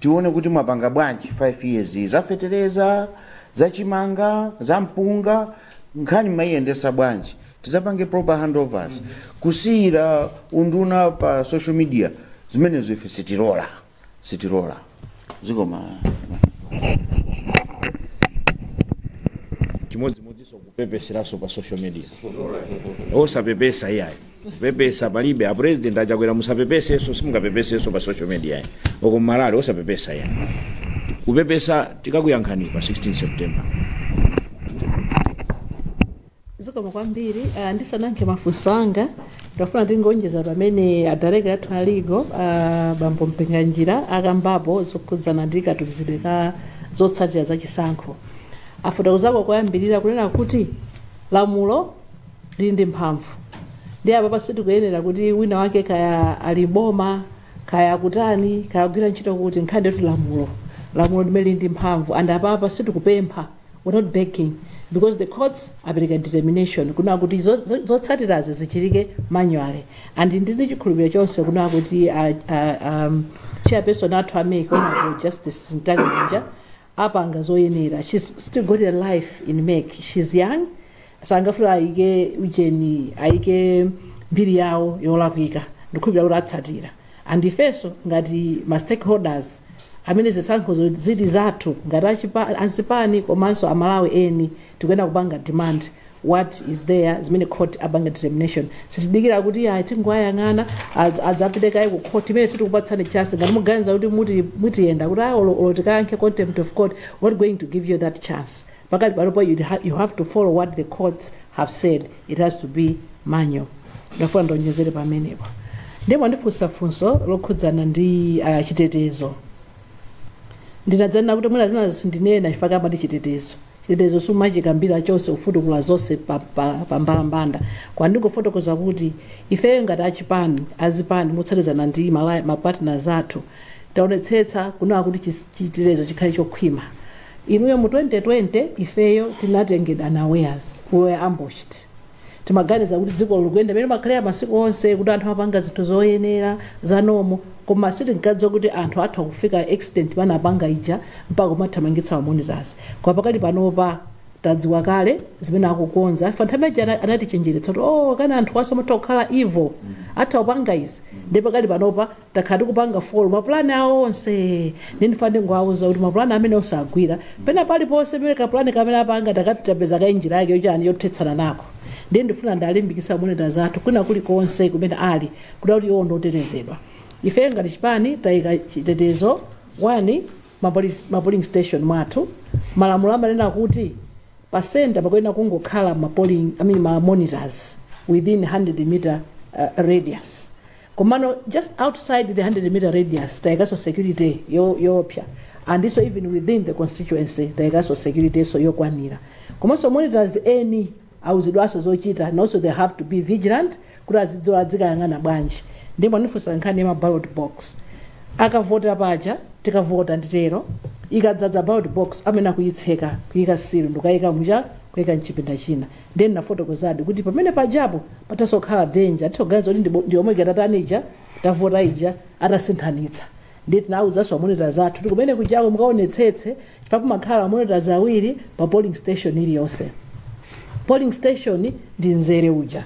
tione kuti mwapanga bwanji 5 years za fetereza, za chimanga, za mpunga, nkhani mayiyendesa bwanji. Tizapange proper handovers. Kusiyira unduna pa social media, zimenezo ife sitilola, sitilola. Zikomo. Chimodzimodzinso kupepeseranso pa social media. Osapepesa iyayi, kupepesa palibe. A President Achakwera, musapepesenso, simungapepesenso pa social media yayi. Oko mmalale osapepesa iyayi. Kupepesa tikakuyankhani pa 16 September. Zikomo kwambiri. Ndisanankhe mafunso anga, Ndafuna ndingonjeza pamene a director athu a legal, bambo Mpinganjira, akambapo zokhudzana ndi katumizidwe ka zotsatira za chisankho. Afotokozako koyambirira kunena kuti lamulo lili ndi mphamvu, ndi apa pasitikuyenera kuti wina wake kaya ali boma, kaya kutani, kaya kugwira ntchito, kuti nkhani ndetu lamulo limene lili ndi mphamvu. And apapa sitikupempha, we're not begging, because the courts apereka determination kuna kuti zotsatirazi zichitike manually. And ndili chikhulupiriro chonse kuna kuti chairperson athu a MEC, Honorable Justice Mtalimanja, apanga zoyenera. She's still got a life in MEC, she's young, sangafuna ayike ujeni, ayike mbiri yawo yolakwika. Ndikhulupirira kuti atsatira. And ifenso ngati ma stakeholders amene zisankho zili zathu ngati azipani komanso Amalawi eni, tikuyenda kupanga demand what is there, zimene court apanga determination. Sitidikira kuti ayi, tingoyang'ana adzapite kaye ku court imene sitikupatsani chance. Ngati muganiza kuti mutiyenda kuti ayi, olo tikayankhe contempt of court, we're not going to give you that chance. Pakati panopo you have to follow what the courts have said. It has to be manual. Ndafuna ndonjezere pamenepo. Ndipo ndifunsa funso lokhudzana ndi chitetezo. Ndinadzanena kuti mwina zina ndinena chifukwa amati chitetezo sumachikambira chonse, kufutukula zonse pa mbalambanda. Kwa ndingofotokoza kuti ifeyo ngati achipani, azipani, motsatizana ndi mapartners athu, taonetsetsa kunena kuti chitetezo chikhale chokhwima. Inuyo, mu 2020 ifeyo tinatengedwa unawares, we were ambushed. Timaganiza kuti dziko likuyenda pamene makhalira masiku onse, kuti anthu amapanga zinthu zoyenera zanomo, koma sitinkadziwa kuti anthu atha kufika extent panapanga ija mpaka kumathamangitsa ma monitors. Koma pakali panopa tadziwa kale zimene akukonza. Ife anthu amene anatichenjeretsa kuti, oh, kana anthu aso amatha kukhala evil, atha kupanga izi. Ndipo pakali panopa takhala tikupanga follow mapulani awo onse. Ndindifa ndingowauza kuti mapulani amene osagwira pena paliponse pamene kapulani kamene apanga takapitapeza kainjira yake yochani yothetsana nako. Ndiye ndifuna ndalimbikitsa monitors athu kwina kulikonse kumene ali kuti iwo ndotetezedwa. Ife ngati chipani tayika chitetezo 1 ma polling station mwathu. Malamulo amanena kuti pa center pakuyenera kungokhala ma polling, I mean, ma monitors within 100 meter radius. Komano just outside the 100 meter radius tayikaso security yopya, and so even within the constituency tayikaso security so yokwanira. Komanso monitors eni awuzidwanso zochita, and also they have to be vigilant kuti azidziwa adzikayang'ana bwanji. Ndipo ndifunsa nkhani ya ma ballot box. Akavota paja, tikavota nditero, ikadzadza ballot box amene akuyitseka, kuyika seal, ndikayika mucha kuyika mchipinda china. Then nafotokozadi kuti pamene pajapo patasokhala danger, titoganiza kuti ndi omwe ikatatani ija tavota ija atasinthanitsa. Ndiye tinawuzanso monitors athu kuti kumene kujako mukaonetsetse, chifukwa kumakhala monitors awiri pa polling station iliyonse. Polling station ndi mzere uja,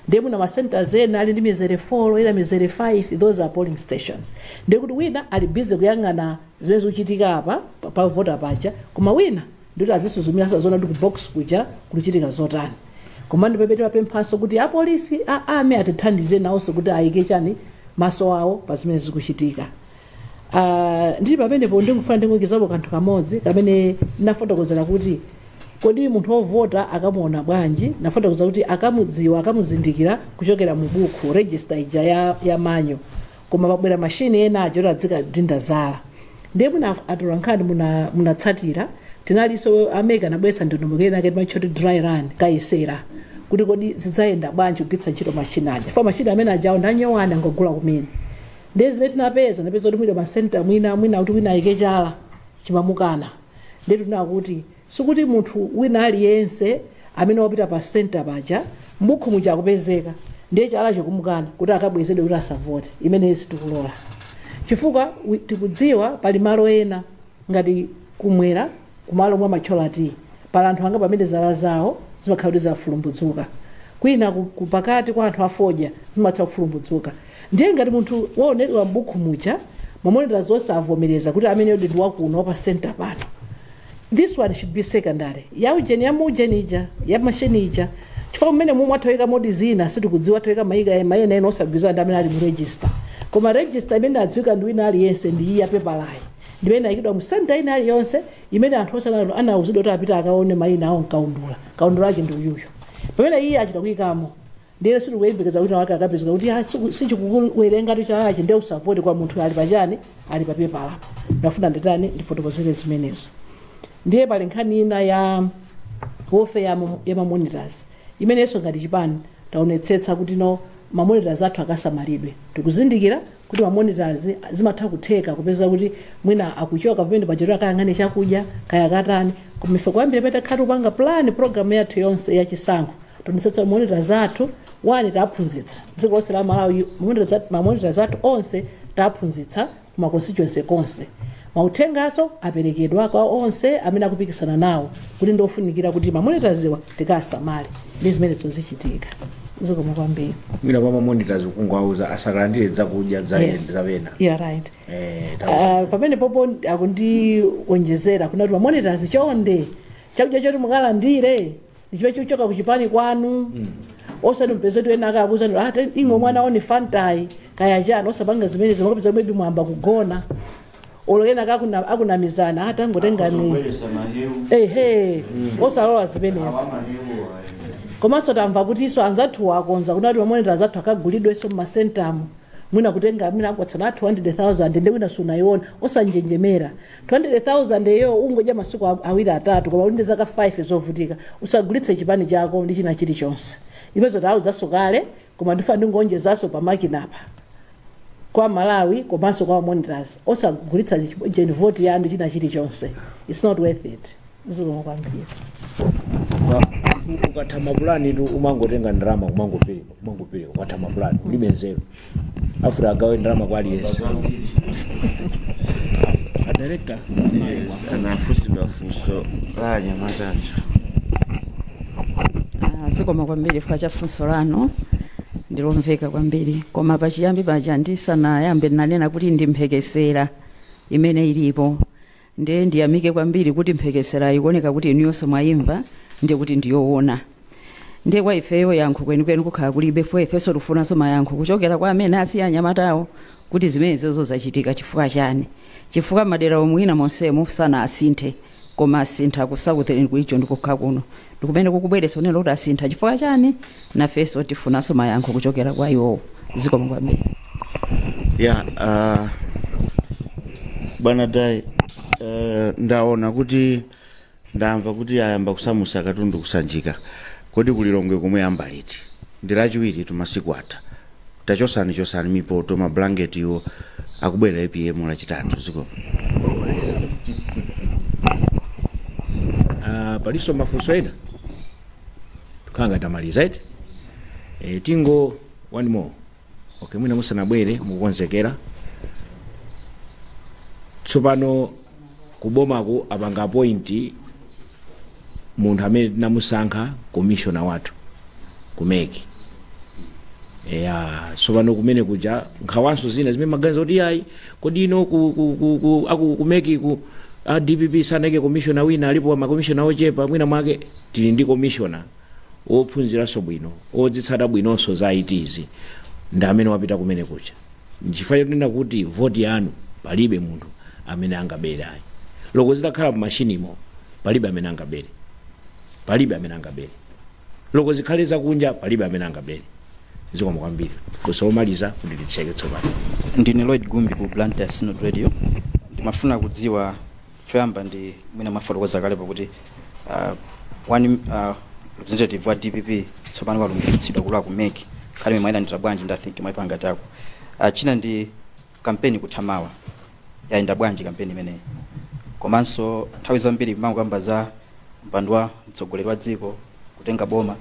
ndiye muna ma centers ena ali ndi mizere 4, ena mizere 5. Those are polling stations. Ndiye kuti wina ali busy kuyang'ana zimene zikuchitika apa pa vota paja, koma wina ndikuti azisuzumira zona ndi ku box kuja kulichitika zotani. Koma ndipepete mapemphanso kuti apolisi a army atithandize nawonso kuti ayike chani maso awo pa zimene zikuchitika. Ndili pamenepo, ndikufuna ndingoonjezapo kanthu kamodzi kamene nafotokozera kuti kodi munthu wovota akamuona bwanji? Nafotokoza kuti akamudziwa, akamuzindikira kuchokera mu buku, register ija ya manual. Koma pabwera mashini ena aja oti adzikadinda zala. Ndiye muna atolankhani munatsatira, tinalinso a MEC anabweretsa ndondomeko ina ake timachoti dry run, kayesera kuti kodi zidzayenda bwanji kugwiritsa ntchito mashini aja fa mashini amene ajawo ndanyowani, angogula kumene. Ndiye zimene tinapeza, napeza kuti mwina masenta mwina kuti wina ayike chala chimamukana. Ndiye tinena kuti sikuti munthu wina aliyense amene wapita pa center paja mbukhu muja akupezeka, ndiye chala chikumukana kuti akabwezedwe kuti asavote. Imeneyo sitikulola, chifukwa tikudziwa pali malo ena ngati kumwera, kumalo mwa machola tea, pali anthu anga pamene zala zawo zimakhala kuti zafulumbudzuka. Kwina kupakati kwa anthu afodya zimatha kufulumbudzuka. Ndiye ngati munthu waonedwa m'buku muja, mamonita zonse avomereza kuti amene ndi wakuno wapa center pano, this one should be secondary ya ujeni, ya muujeni ija, ya mashini ija, chifukwa mmene momwe athawika modi zina sitikudziwa, athawika mayika mayena ena osagwirizana ndi amene ali mu register. Koma register imene adziwika ndi wina aliyense ndi iyi ya pepalayi, ndimene ayikidwa mu center ina aliyonse, imene anthu onse anawuzidwa kuti apite akaone mayina awo mkaundula. Kaundula ake ndi uyuyu, pamene iye achita kuyikamo. Ndiye sitikuyembekeza kuti wake akapezeka kuti sichikuwerenga tu chalachi, ndiye usavote kwa munthu ali pachani, ali pa pepala. Ndafuna nditani, ndifotokozere zimenezo. Ndiye pali nkhani ina ya welfare ya mamonitors, imenenso ngati chipani taonetsetsa kuti no, mamonitors athu akasamalidwe. Tikuzindikira kuti mamonitors zimatha kutheka kupeza kuti mwina akuchoka pamene pachero akayang'ane chakudya kaya katani, koma ife kuyambira pete kupanga plan program yathu yonse yachisankho, tionetsetsa monitors athu wani taphunzitsa dziko lonse la Malawi. Mamonitors athu onse taphunzitsa kuma constituency konse. Mauthengaso aperekedwa kwa onse amene akupikisana nawo kuti ndofunikira kuti mamonitors tikasamale, ndi zimenezo zichitika. Zikomo kwambiri. Mwina kwa mamonitors kungowauza asakalandire zakudya za Yes. zapena. Yeah, right. Tauza. Pamene popo akundiwonjezera kunati mamonitors, chonde, chakudya choti mukalandire ndichipe chochoka kuchipani kwanu, osati mpeze kuti ena akakuuzani, "Ah, ingo mwana oni fantai kaya chani." Osapanga zimenezo, mukapeza maybe mwamba kugona, olo ena akunamizana, atangotengani ehe. Osalola zimenezo. Komanso tamva kuti iso anzathu akonza kunati mamonitors athu akagulidwenso mmasentamu, mwina kutenga, mwina akwatsana 200,000, ndi wina sunayiona. Osanjenjemera, 200,000 iyo ungodya masiku awiri atatu, koma uli ndi zaka 5 zovutika. Usagulitse chipani chako ndi china chilichonse. Ipezo tawuzaso kale, koma ndifa ndingonjezaso pamakinapa kwa Malawi komanso kwa monitors, osagulitsa voti yanu, china chilichonse. It's not worth it. Zikomo kwambiri. Ukatha mapulani tu, umangotenga ndalama kumangopereka, kumangopereka. Ukatha mapulani ulibe nzeru, after agawe ndalama kwa aliyense. A director. Yes, anafusidwa funso la anyamatacho. Ah, zikomo kwambiri chifukwa cha funso lanu, ndilomveka kwambiri. Koma pachiyambi paja ndisanayambe ndinanena kuti ndi mphekesera imene ilipo, ndiye ndiyamike kwambiri kuti mphekesera ikuoneka kuti inuyonso mwayimva, ndiye kuti ndiyoona. Ndiye kwa ifeyo yankho kwenikweni kukhala kulibe, fo ifenso tifunanso mayankho kuchokera kwa amene asiya anyamatawo kuti zimenezozo zachitika chifukwa chani, chifukwa madera omwe ina monsemo sana asinthe, koma asintha ku Southern Region ndikukha kuno, ndikumene kukubweretsa unena kuti asintha chifukwa chani. Nafenso tifunanso mayankho kuchokera kwa iwowo. Zikomo kwambiri. Ya, bwana dai, ndaona kuti ndamva kuti ayamba kusamusa katundu kusanjika. Kodi kulilongwe komwe yamba liti? Ndi Lachiwiri tu, masiku atha. Tachosani, chosani mipoto, mablanketi iwo akubwera APM Lachitatu. Zikomo. Palinso mafunso ena? Tukhanga tamaliza iti. Tingo one more. Okay, mwina musanabwere mukukonzekera tsopano kubomaku apanga appoint munthu amene tinamusankha commissioner wathu ku MEC. Ya, tsopano kumene kuja nkhawanso zina zimene maganiza kuti ayi, kodi ino ku ku MEC ku a DPP sanake commissioner wina, alipo makomishona ochepa. Mwina mwake tili ndi commissioner wophunziranso bwino, odzitsata bwinonso za ITs, ndi amene wapita kumene kuja. Nchifukwa chokunena kuti voti yanu palibe munthu amene angabere ayi. Loko zitakhala mumashinimo, palibe amene angabere, palibe amene angabere. Loko zikhale zakunja, palibe amene angabere. Zikomo kwambiri. Funso lomaliza kuti titseke tsopano. Ndine Lloyd Gumbi ku Blantyre Synod Radio. Ndimafuna kudziwa choyamba, ndi mwina mwafotokoza kalepo kuti one representative wa DPP tsopano walumbiritsidwa kulowa ku MEC, khale mwayilandira bwanji? Ndi I think mwayipanga tako. China ndi kampeni kuthamawa, yayenda bwanji kampeni imeneyi? Komanso nthawi zambiri mangokamba za mpando wa mtsogoleri wa dziko, kutenga boma,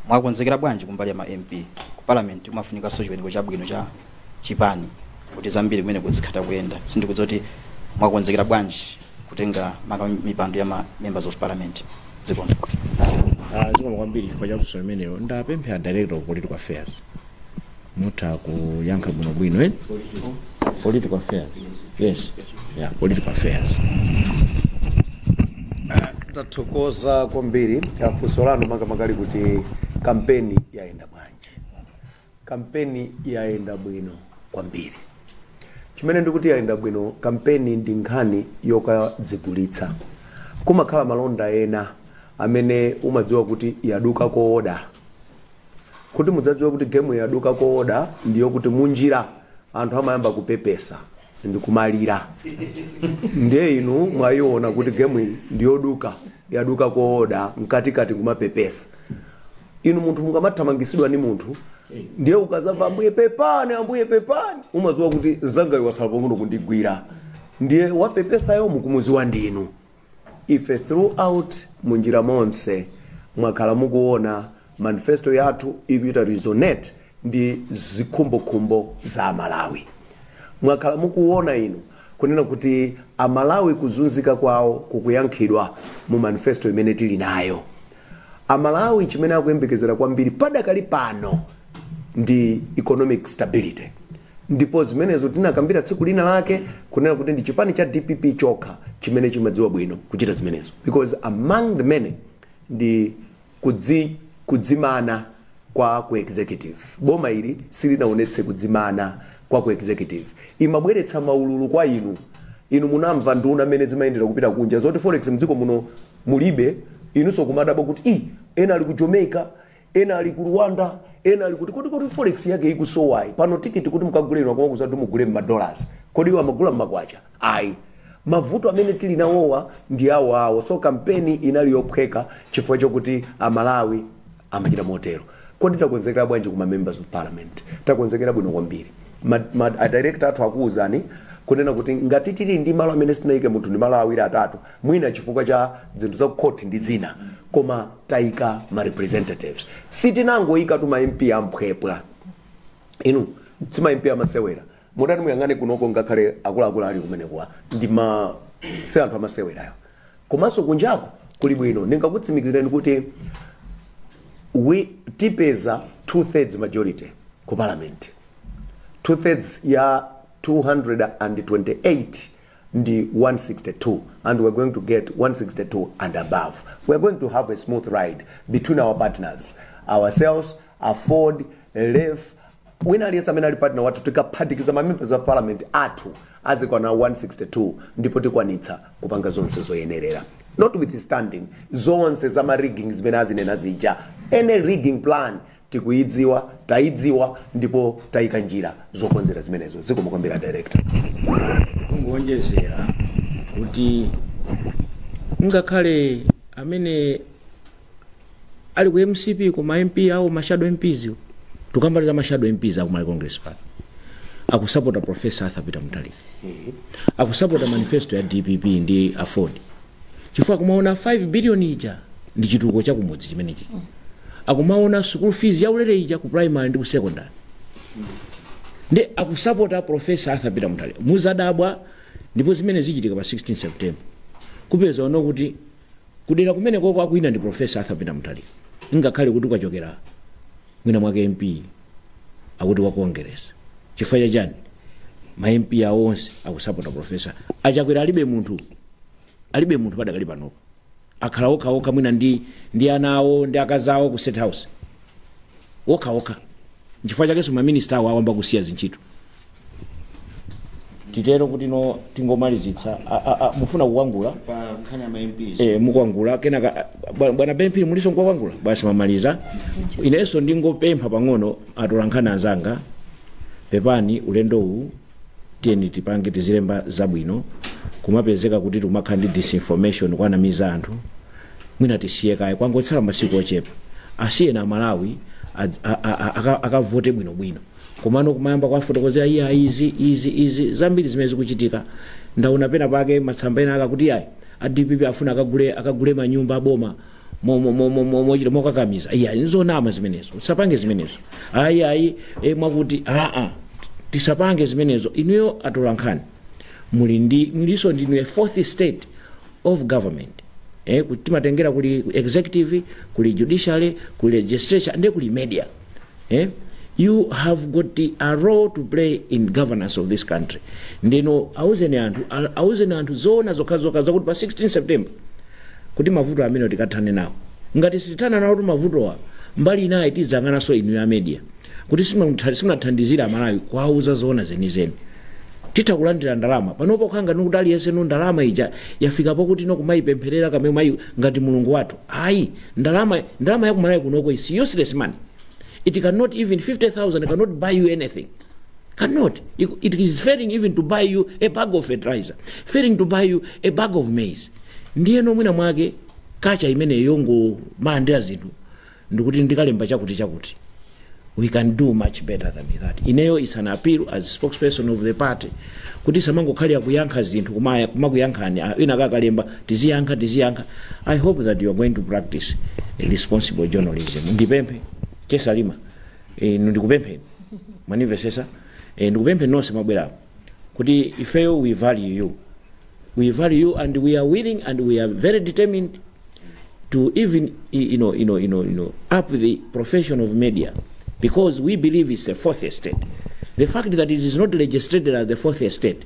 mwakonzekera bwanji kumbali ya ma MP ku parliament? Kumafunikanso chiwerengero chabwino cha chipani kuti zambiri kumene kuzikhata kuyenda. Sindikudziwa kuti mwakonzekera bwanji kutenga maka mipando ya ma members of parliament. Zikomo. Zikomo kwambiri chifukwa cha funso limenelo. Ndapempha director of political affairs, mutha kuyankha bwinobwino, eh? Political affairs, yes, yeah, political affairs. Tathokoza kwambiri. Funso lanu makamaka kuti kampeni yayenda bwanji. Kampeni yayenda bwino kwambiri. Chimene ndikuti yayenda bwino, kampeni ndi nkhani yokadzigulitsa. Kumakhala malonda ena amene umadziwa kuti yaduka kooda. Kuti mudzadziwe kuti game yaduka kooda, ndiyo kuti munjira anthu amayamba kupepesa ndikumalira. Ndiye inu mwayiona kuti game iyi ndiyoduka, yaduka kooda, mkatikati kumapepesa. Inu munthu mungamathamangisidwa ndi munthu, ndiye ukazamva "Ambuye pepani, Ambuye pepani," umadziwa kuti zangayo wasala pang'ono kundigwira. Ndiye wapepesayo mukumuziwa ndinu. Ife throughout, munjira monse, mwakhala mukuona manifesto yathu ikuita resonate ndi zikhumbokhumbo za Amalawi. Mwakhala mukuona inu kunena kuti Amalawi kuzunzika kwawo kukuyankhidwa mu manifesto imene tili nayo. Amalawi chimene akuyembekezera kwambiri padakali pano ndi economic stability, ndipo zimenezo tinakambira tsiku lina lake kunena kuti ndi chipani cha DPP chokha chimene chimadziwa bwino kuchita zimenezo, because among the many ndi kudzimana kwa ku executive. Boma ili silinaonetse kudzimana kwa ku executive, imabweretsa maululu kwa inu. Inu munamva nduna mmene zimayendera kupita kunja, zoti forex mdziko muno mulibe, inunso kumadabwa kuti i ena ali ku Jamaica, ena ali ku Rwanda, ena ali kuti kuti forex yake ikusowayi. Pano tikiti kuti mukagule, inu akumakuza kuti mugule mmadollars, kodi iwo amagula mmakwacha? Ayi, mavuto amene tili nawowa ndi awo awo. So kampeni inali yophweka chifukwa chokuti Amalawi amachita motero. Kodi takonzekera bwanji kuma members of parliament? Takonzekera bwino kwambiri. A director athu akuwuzani kunena kuti ngati tili ndi malo amene sitinayike munthu ndi malo awiri atatu, mwina chifukwa cha zinthu za court ndi zina, koma tayika ma representatives. Sitinangoyika tu ma MP amphwepwa inu, si ma MP amasewera. Mutati muyang'ane kunoko, ngakhale akuluakulu ali kumenekuwa ndi ma si anthu amasewerayo. Komanso kunjako kuli bwino. Ndingakutsimikizireni kuti we tipeza 2/3 majority ku parliament. 2/3 ya 228 ndi 162, and we're going to get 162 and above. We're going to have a smooth ride between our partners, ourselves, AFORD, LEF, wina aliyense amene ali partner wathu. Tikaphatikiza ma members of parliament athu azikwana 162, ndipo tikwanitsa kupanga zonse zoyenerera, notwithstanding zonse za ma rigging zimene azinena zija. Any rigging plan tikuidziwa, tayidziwa, ndipo tayika njira zokonzera zimenezo. Zikomo kwambiri, director. Kungonjezera kuti ngakhale amene ali ku MCP, koma MP awo, ma shadow MPs yo, tukambaliza ma shadow MPs aku Malawi Congress Party, akusapota Professor Arthur Peter Mutharika, akusapota manifesto ya DPP ndi AFORD, chifukwa kumaona 5 billion ija ndi chitukuko chakumudzi chimenechi, akumaona school fees yaulere ija ku primary ndi ku secondary, ndi akusapota Professor Arthur Peter Mutharika. Muzadabwa, ndipo zimene zichitika pa 16 September, kupeza ono kuti kudera kumene koko akuina ndi Professor Arthur Peter Mutharika, ngakhale kuti ukachokera mwina mwake MP akuti wa Congress. Chifukwa chachani? Ma MP awo onse akusapota professor. Achakwera alibe munthu, alibe munthu padakali panopo. Akhala okhaokha mwina ndi ana awo ndi akazi awo ku State House, okhaokha. Nchifukwa chakenso maminista awo awamba kusiya zintchito. Titero kuti no tingomalizitsa. Mufuna kukwangula? Pa nkhani ya ma MPs. Mukwangula kenaka. Bwana Bempiri, muliso nkukwangula? Basi, mamaliza. Inenso ndingopempha pang'ono atolankhani anzanga, pepani, ulendo uwu tiyeni tipange tizilemba zabwino. Kumapezeka kuti timakhala ndi disinformation, kwanamiza anthu, mwina tisiye kaye. Kwangotsala masiku ochepa, asiyena Amalawi akavote bwinobwino. Komano kumayamba kwafotokozera iya izi izi izi zambiri zimene zikuchitika, ndaona pena pake matsamba ena akakuti ayi, a DPP afuna akagule manyumba aboma mochita mokakamiza. Iya, nzonama zimenezo, tisapange zimenezo. Ayi ayi, mwakuti aa, tisapange zimenezo. Inuyo atolankhani muli ndi muliso ndinu a fourth estate of government. Timatengera kuli executive, kuli judiciary, kuli legislature, ndi kuli media. You have got a role to play in governance of this country. Ndino auzeni anthu zoona zokhazokha zakuti pa 16 September kuti mavuto amene tikathane nawo. Ngati sitithana nawo mavutowa, mbali inayi tidzang'ananso inu ya media kuti simunathandizira Amalawi kuwauza zoona zenizeni. Titha kulandira ndalama panopo, khanga nikuti aliyense no ndalama ija yafika pakuti no kumayipempherera kame mayi ngati mulungu wathu. Ayi, ndalama yakumalawi kunoko is useless money. It cannot even, 50,000 cannot buy you anything. Cannot. It is failing even to buy you a bag of fertilizer, failing to buy you a bag of maize. Ndiyeno mwina mwake kacha imene yongomalandira zinthu ndikuti ndikalemba chakuti chakuti. We can do much better than that. Ineyo is an appeal as spokesperson of the party kuti samangokhalira kuyankha zinthu, kumakuyankhani ina kakalemba tiziyankha tiziyankha. I hope that you are going to practice a responsible journalism. Ndipemphe chesalima, ndikupempheni mwanimvesesa, ndikupempheni nonse mwabwerapo kuti ifeyo we value you, we value you, and we are willing and we are very determined to even up the profession of media, because we believe it's a fourth estate. The fact that it is not legislated as the fourth estate,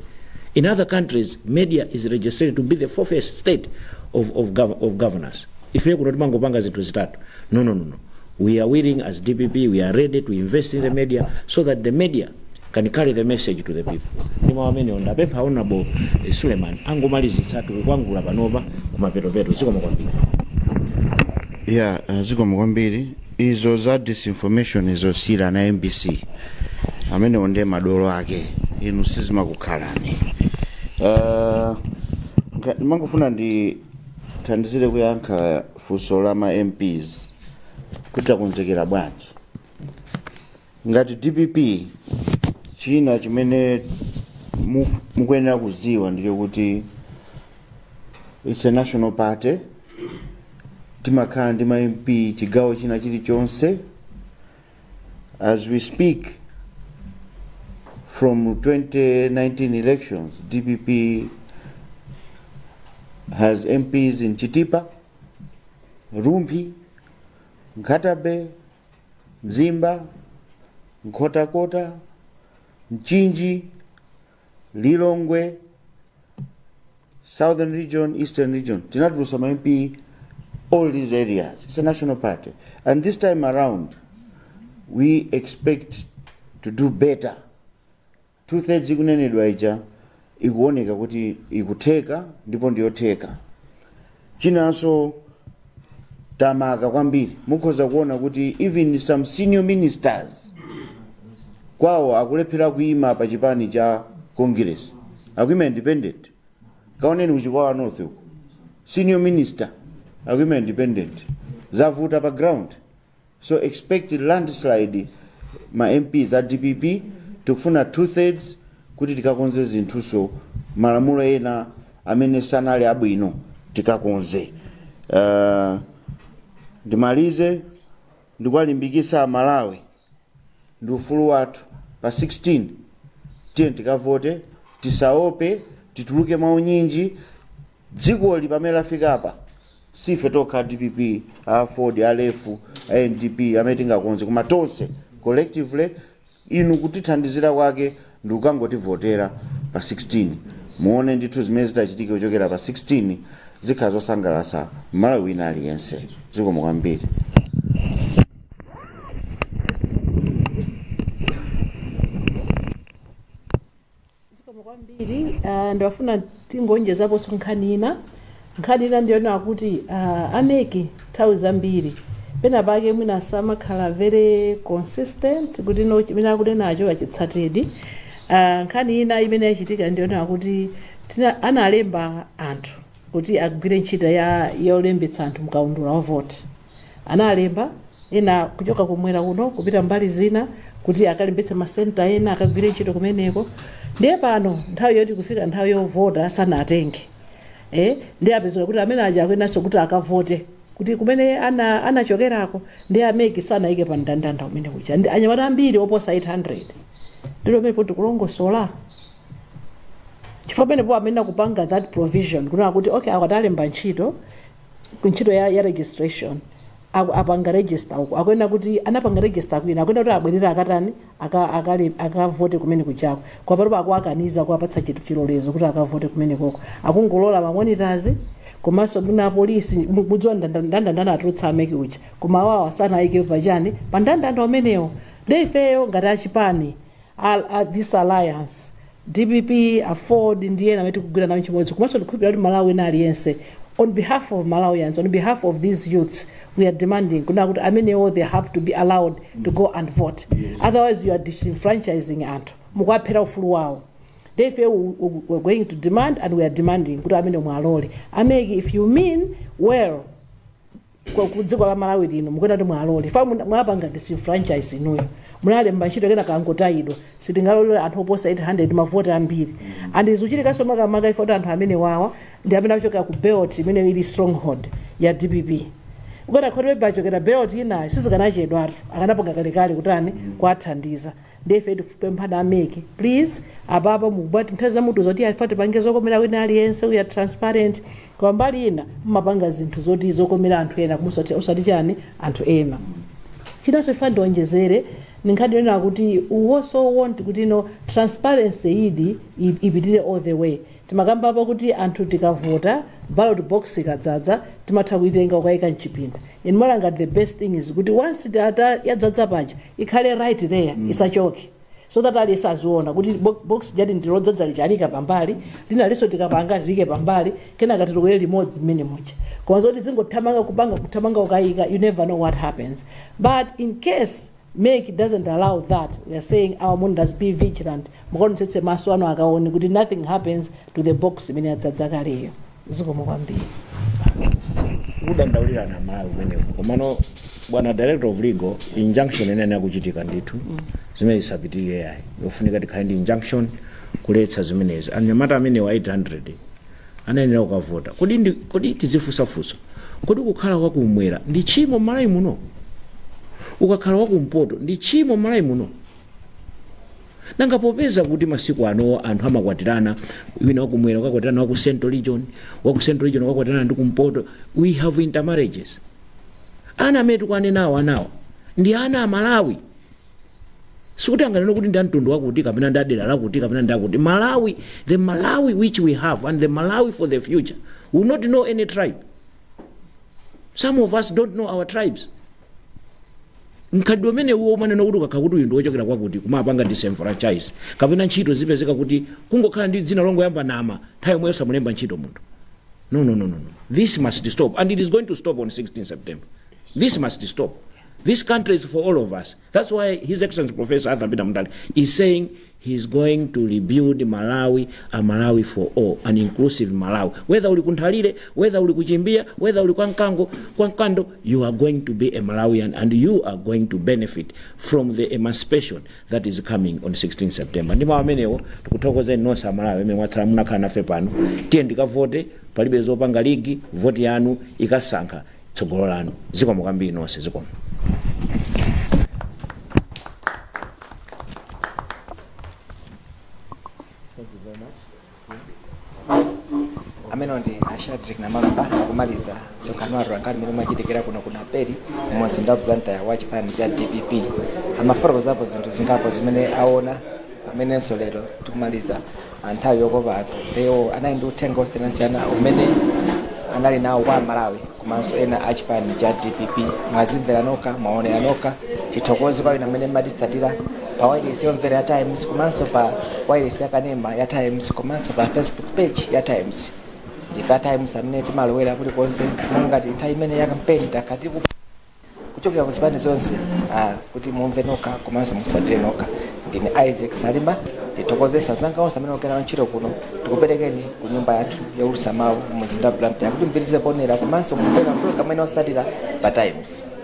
in other countries media is registered to be the fourth estate of governance. If you could not mangopanga zinthu zitatu, no, no, no, no. We are willing as DPP, we are ready to invest in the media so that the media can carry the message to the people. Ndima wamene ndapempha Honorable Suleiman angomalizitsa tikukwangula panopa kumapeto-peto. Zikomo kwambiri. Yeah, zikomo kwambiri. Izo za disinformation izo sila na MBC amene ndiye madolo ake, inu sizimakukhalani. Mangofuna ndithandizire kuyankha funso la ma MPs kuti akonzekera bwanji ngati DPP. China chimene mukuyenera kuziwa ndicho kuti it's a national party, timakhala ndi ma MP chigawo china chilichonse. As we speak, from 2019 elections, DPP has MPs in Chitipa, Rumphi, Nkhata Bay, Mzimba, Nkhotakota, Mchinji, Lilongwe, Southern Region, Eastern Region. Tinatulusa ma MP all these areas. It's a national party. And this time around, we expect to do better. 2/3 ikunenedwa ija ikuoneka kuti ikutheka ndipo ndiyotheka. Chinanso tamaka kwambiri, mukhoza kuona kuti even some senior ministers kwawo akulephera kuima pa chipani cha Congress, akuima independent. Kaoneni kuchikwawa North uko, senior minister akuima independent, zavuta pa ground. So expect landslide ma MPs a DPP. Tikufuna 2/3 kuti tikakonze zinthuso, malamulo ena amene sanali abwino tikakonze. Ndimalize ndikuwalimbikitsa Malawi ndi ufulu wathu pa 16, tiye tikavote, tisaope, tituluke maunyinji. Dzikoli pamene lafika apa sife tokha DPP, a Ford, a LEF, a NDP amene tingakonze, koma tonse collectively. Inu kutithandizira kwake ndi kukangotivotera pa 16. Muone ndithu zimene zitachitike kuchokera pa 16, zikhala zosangalatsa Malawi wina aliyense. Zikomo kwambiri. Zikomo kwambiri. Ndawafuna tingonjezaponso nkhani ina. Nkhani ina ndiyona kuti a MEC nthawi zambiri pena pake mwina samakhala very consistent kuti no chimene akuti nacho achitsatedi. Nkhani ina imene yachitika ndiyona kuti analemba anthu kuti agwire ntchito ya yolembetsa anthu mkaundula wa voti. Analemba ena kuchoka kumwera kuno kupita mbali zina kuti akalembetse masenta ena akagwire ntchito kumeneko. Ndiye pano nthawi yoti kufika nthawi yovota sanatenge, ndiye apezeka kuti amene aja akuyenanso kuti akavote kuti kumene anachokerako, ndiye a MEC sanayike pa mndandanda umene kuja. Ndi anyamata ambiri oposa 800. Ndilo pamene tikulongosola chifukwa pamenepo amene akupanga that provision kunena kuti okay, akatalemba ntchito ntchito ya registration, apanga register uku, akuena kuti anapanga register kwina, akuena kuti abwerere akatani akavote kumene kujako. Kwa panopo akuakaniza kuwapatsa chilolezo kuti akavote kumene koko, akungolola ma monitors komanso kuna polisi. Mudziwa ndandanda atulutsa a MEC uja, koma awawo asanayike pachani pa ndandanda umenewo. Ndi ifeyo ngati achipani this alliance, DPP, AFORD ndi ena amene tikugwira nawo chimodzi, komanso ndikukhulupirira kuti Malawi ena aliyense On behalf of Malawians, on behalf of these youths, we are demanding kuna kuti amenewo they have to be allowed to go and vote. Otherwise you are disenfranchising anthu, mukuwaphera ufulu wawo. Therefore we're going to demand, and we are demanding kuti amene mwalole. A MEC, if you mean well ku dziko la Malawi lino, mukuona kuti mwalole fa mwapanga disenfranchise inuyo, munalemba ntchito kena kangotayidwa. Sitingalole anthu oposa 800 mavoti ambiri, and izuchitikanso makamaka ife kuti anthu amene wawa ndi amene akuchokera ku belt imene ili stronghold ya DPP. Ukana khoti webachokera belt inayo sizikanachedwatu, akanapanga kalekale kutani kuathandiza. Ndife tikupemphana a MEC, please, apapa mukubati nthawi zamutu zoti ife tipange zokomera wina aliyense, we are transparent, koma mbali ina mumapanga zinthu zoti zokomera anthu ena koma usati chani anthu ena. Chinanso ife ndionjezere ni nkhani yonena kuti we also want kuti no transparency idi ipitire all the way. Timakambapo kuti anthu tikavota, ballot box ikadzadza timatha kuitenga ukayika mchipinda. In Malanga the best thing is kuti once data yadzadza paja ikhale right there, isachoke, so that aliyense aziona kuti box jadi ndilodzadza lichalika pambali, linalinso tikapanga tilike pambali, kenaka titokwere limodzi mmene muja. Koma zoti zingothamanga kupanga kuthamanga ukayika, you never know what happens. But in case MEC doesn't allow that, we are saying our monitors, be vigilant, mukaonetsetse maso anu akaone kuti nothing happens to the box imene yadzadza kaleyo. Zikomo kwambiri. Kudandaulirana Malawi kumeneko, komano bwana director of legal, injunction imene yakuchitika ndithu zimene zisapitirire yayi. Yofunika tikhale ndi injunction kuletsa zimenezi. Anyamata amene wa 800 anayenera kukavota. Kodi tizifunsafunsa, kodi kukhala wakumwera ndi tchimo m'Malawi muno? Ukakhala wakumpoto ndi tchimo m'Malawi muno? Nanga popeza kuti masiku ano anthu amakwatirana, wina wakumwera ukakwatirana waku Central Region, waku Central Region ukakwatirana ndi kumpoto, we have intermarriages. Ana amene tikuanenawo anawa ndi ana Amalawi, sikuti anganene kuti ndi amtundu wakuti kapena ndi adera lakuti kapena ndi akuti. Malawi, the Malawi which we have and the Malawi for the future will not know any tribe. Some of us don't know our tribes. Mkhalidwe umene uwo umanena kuti ukakhala kuti uyu ndi wochokera kwakuti kumapanga disenfranchise, kapena ntchito zipezeka kuti kungokhala ndi dzina longoyamba nama, nthawi yomweyo samulemba ntchito munthu. No, no, no, no, no. This must stop, and it is going to stop on 16 September. This must stop. This country is for all of us. That's why His Excellency Professor Arthur Peter Mutharika is saying he's going to rebuild Malawi, a Malawi for all, an inclusive Malawi. Whether uli kunthalire, whether uli kuchimbia, whether uli kwa Mkango, kwa Mkando, you are going to be a Malawian and you are going to benefit from the emancipation that is coming on 16 September. Ndi mawu amenewo tikuthokozeni nonse Amalawi amene mwatsala munakhala nafe pano. Tiye ndikavote, palibe zopanga rig, voti yanu ikasankha tsogolo lanu. Zikomo kwambiri nonse, zikomo. Amene ndi a Shadric Namalomba akumaliza msonkhano wa atolankhani umene umachitikira kuno ku Naperi mu mzinda wa Blantyre wa chipani cha DPP. Amafotokozapo zinthu zingapo zimene aona pamenenso lero tikumaliza nthawi yokopa anthu. Lero anali ndi uthenga osiyanasiyana umene anali nawo kwa Malawi komanso ena a chipani cha DPP. Mwazimvera nokha, mwaonera nokha. Tithokoze kwa inu amene mmatitsatira pa wireless yomvera ya Times, komanso pa wireless ya kanema ya Times, komanso pa Facebook page ya Times. Ndife a Times amene timalowera kulikonse, mongati nthawi imene ya kampeni takati kuchokera ku zipani zonse, kuti mumve nokha komanso musatire nokha. Ndine Isaac Salima. Ndithokozenso anzanga onse amene ogwira ntchito kuno. Tikuperekeni ku nyumba yathu youlutsa mawu mu mzinda wa Blantyre kuti mpitirize kuonera komanso kumvera mpulogalamu ina osatira pa Times.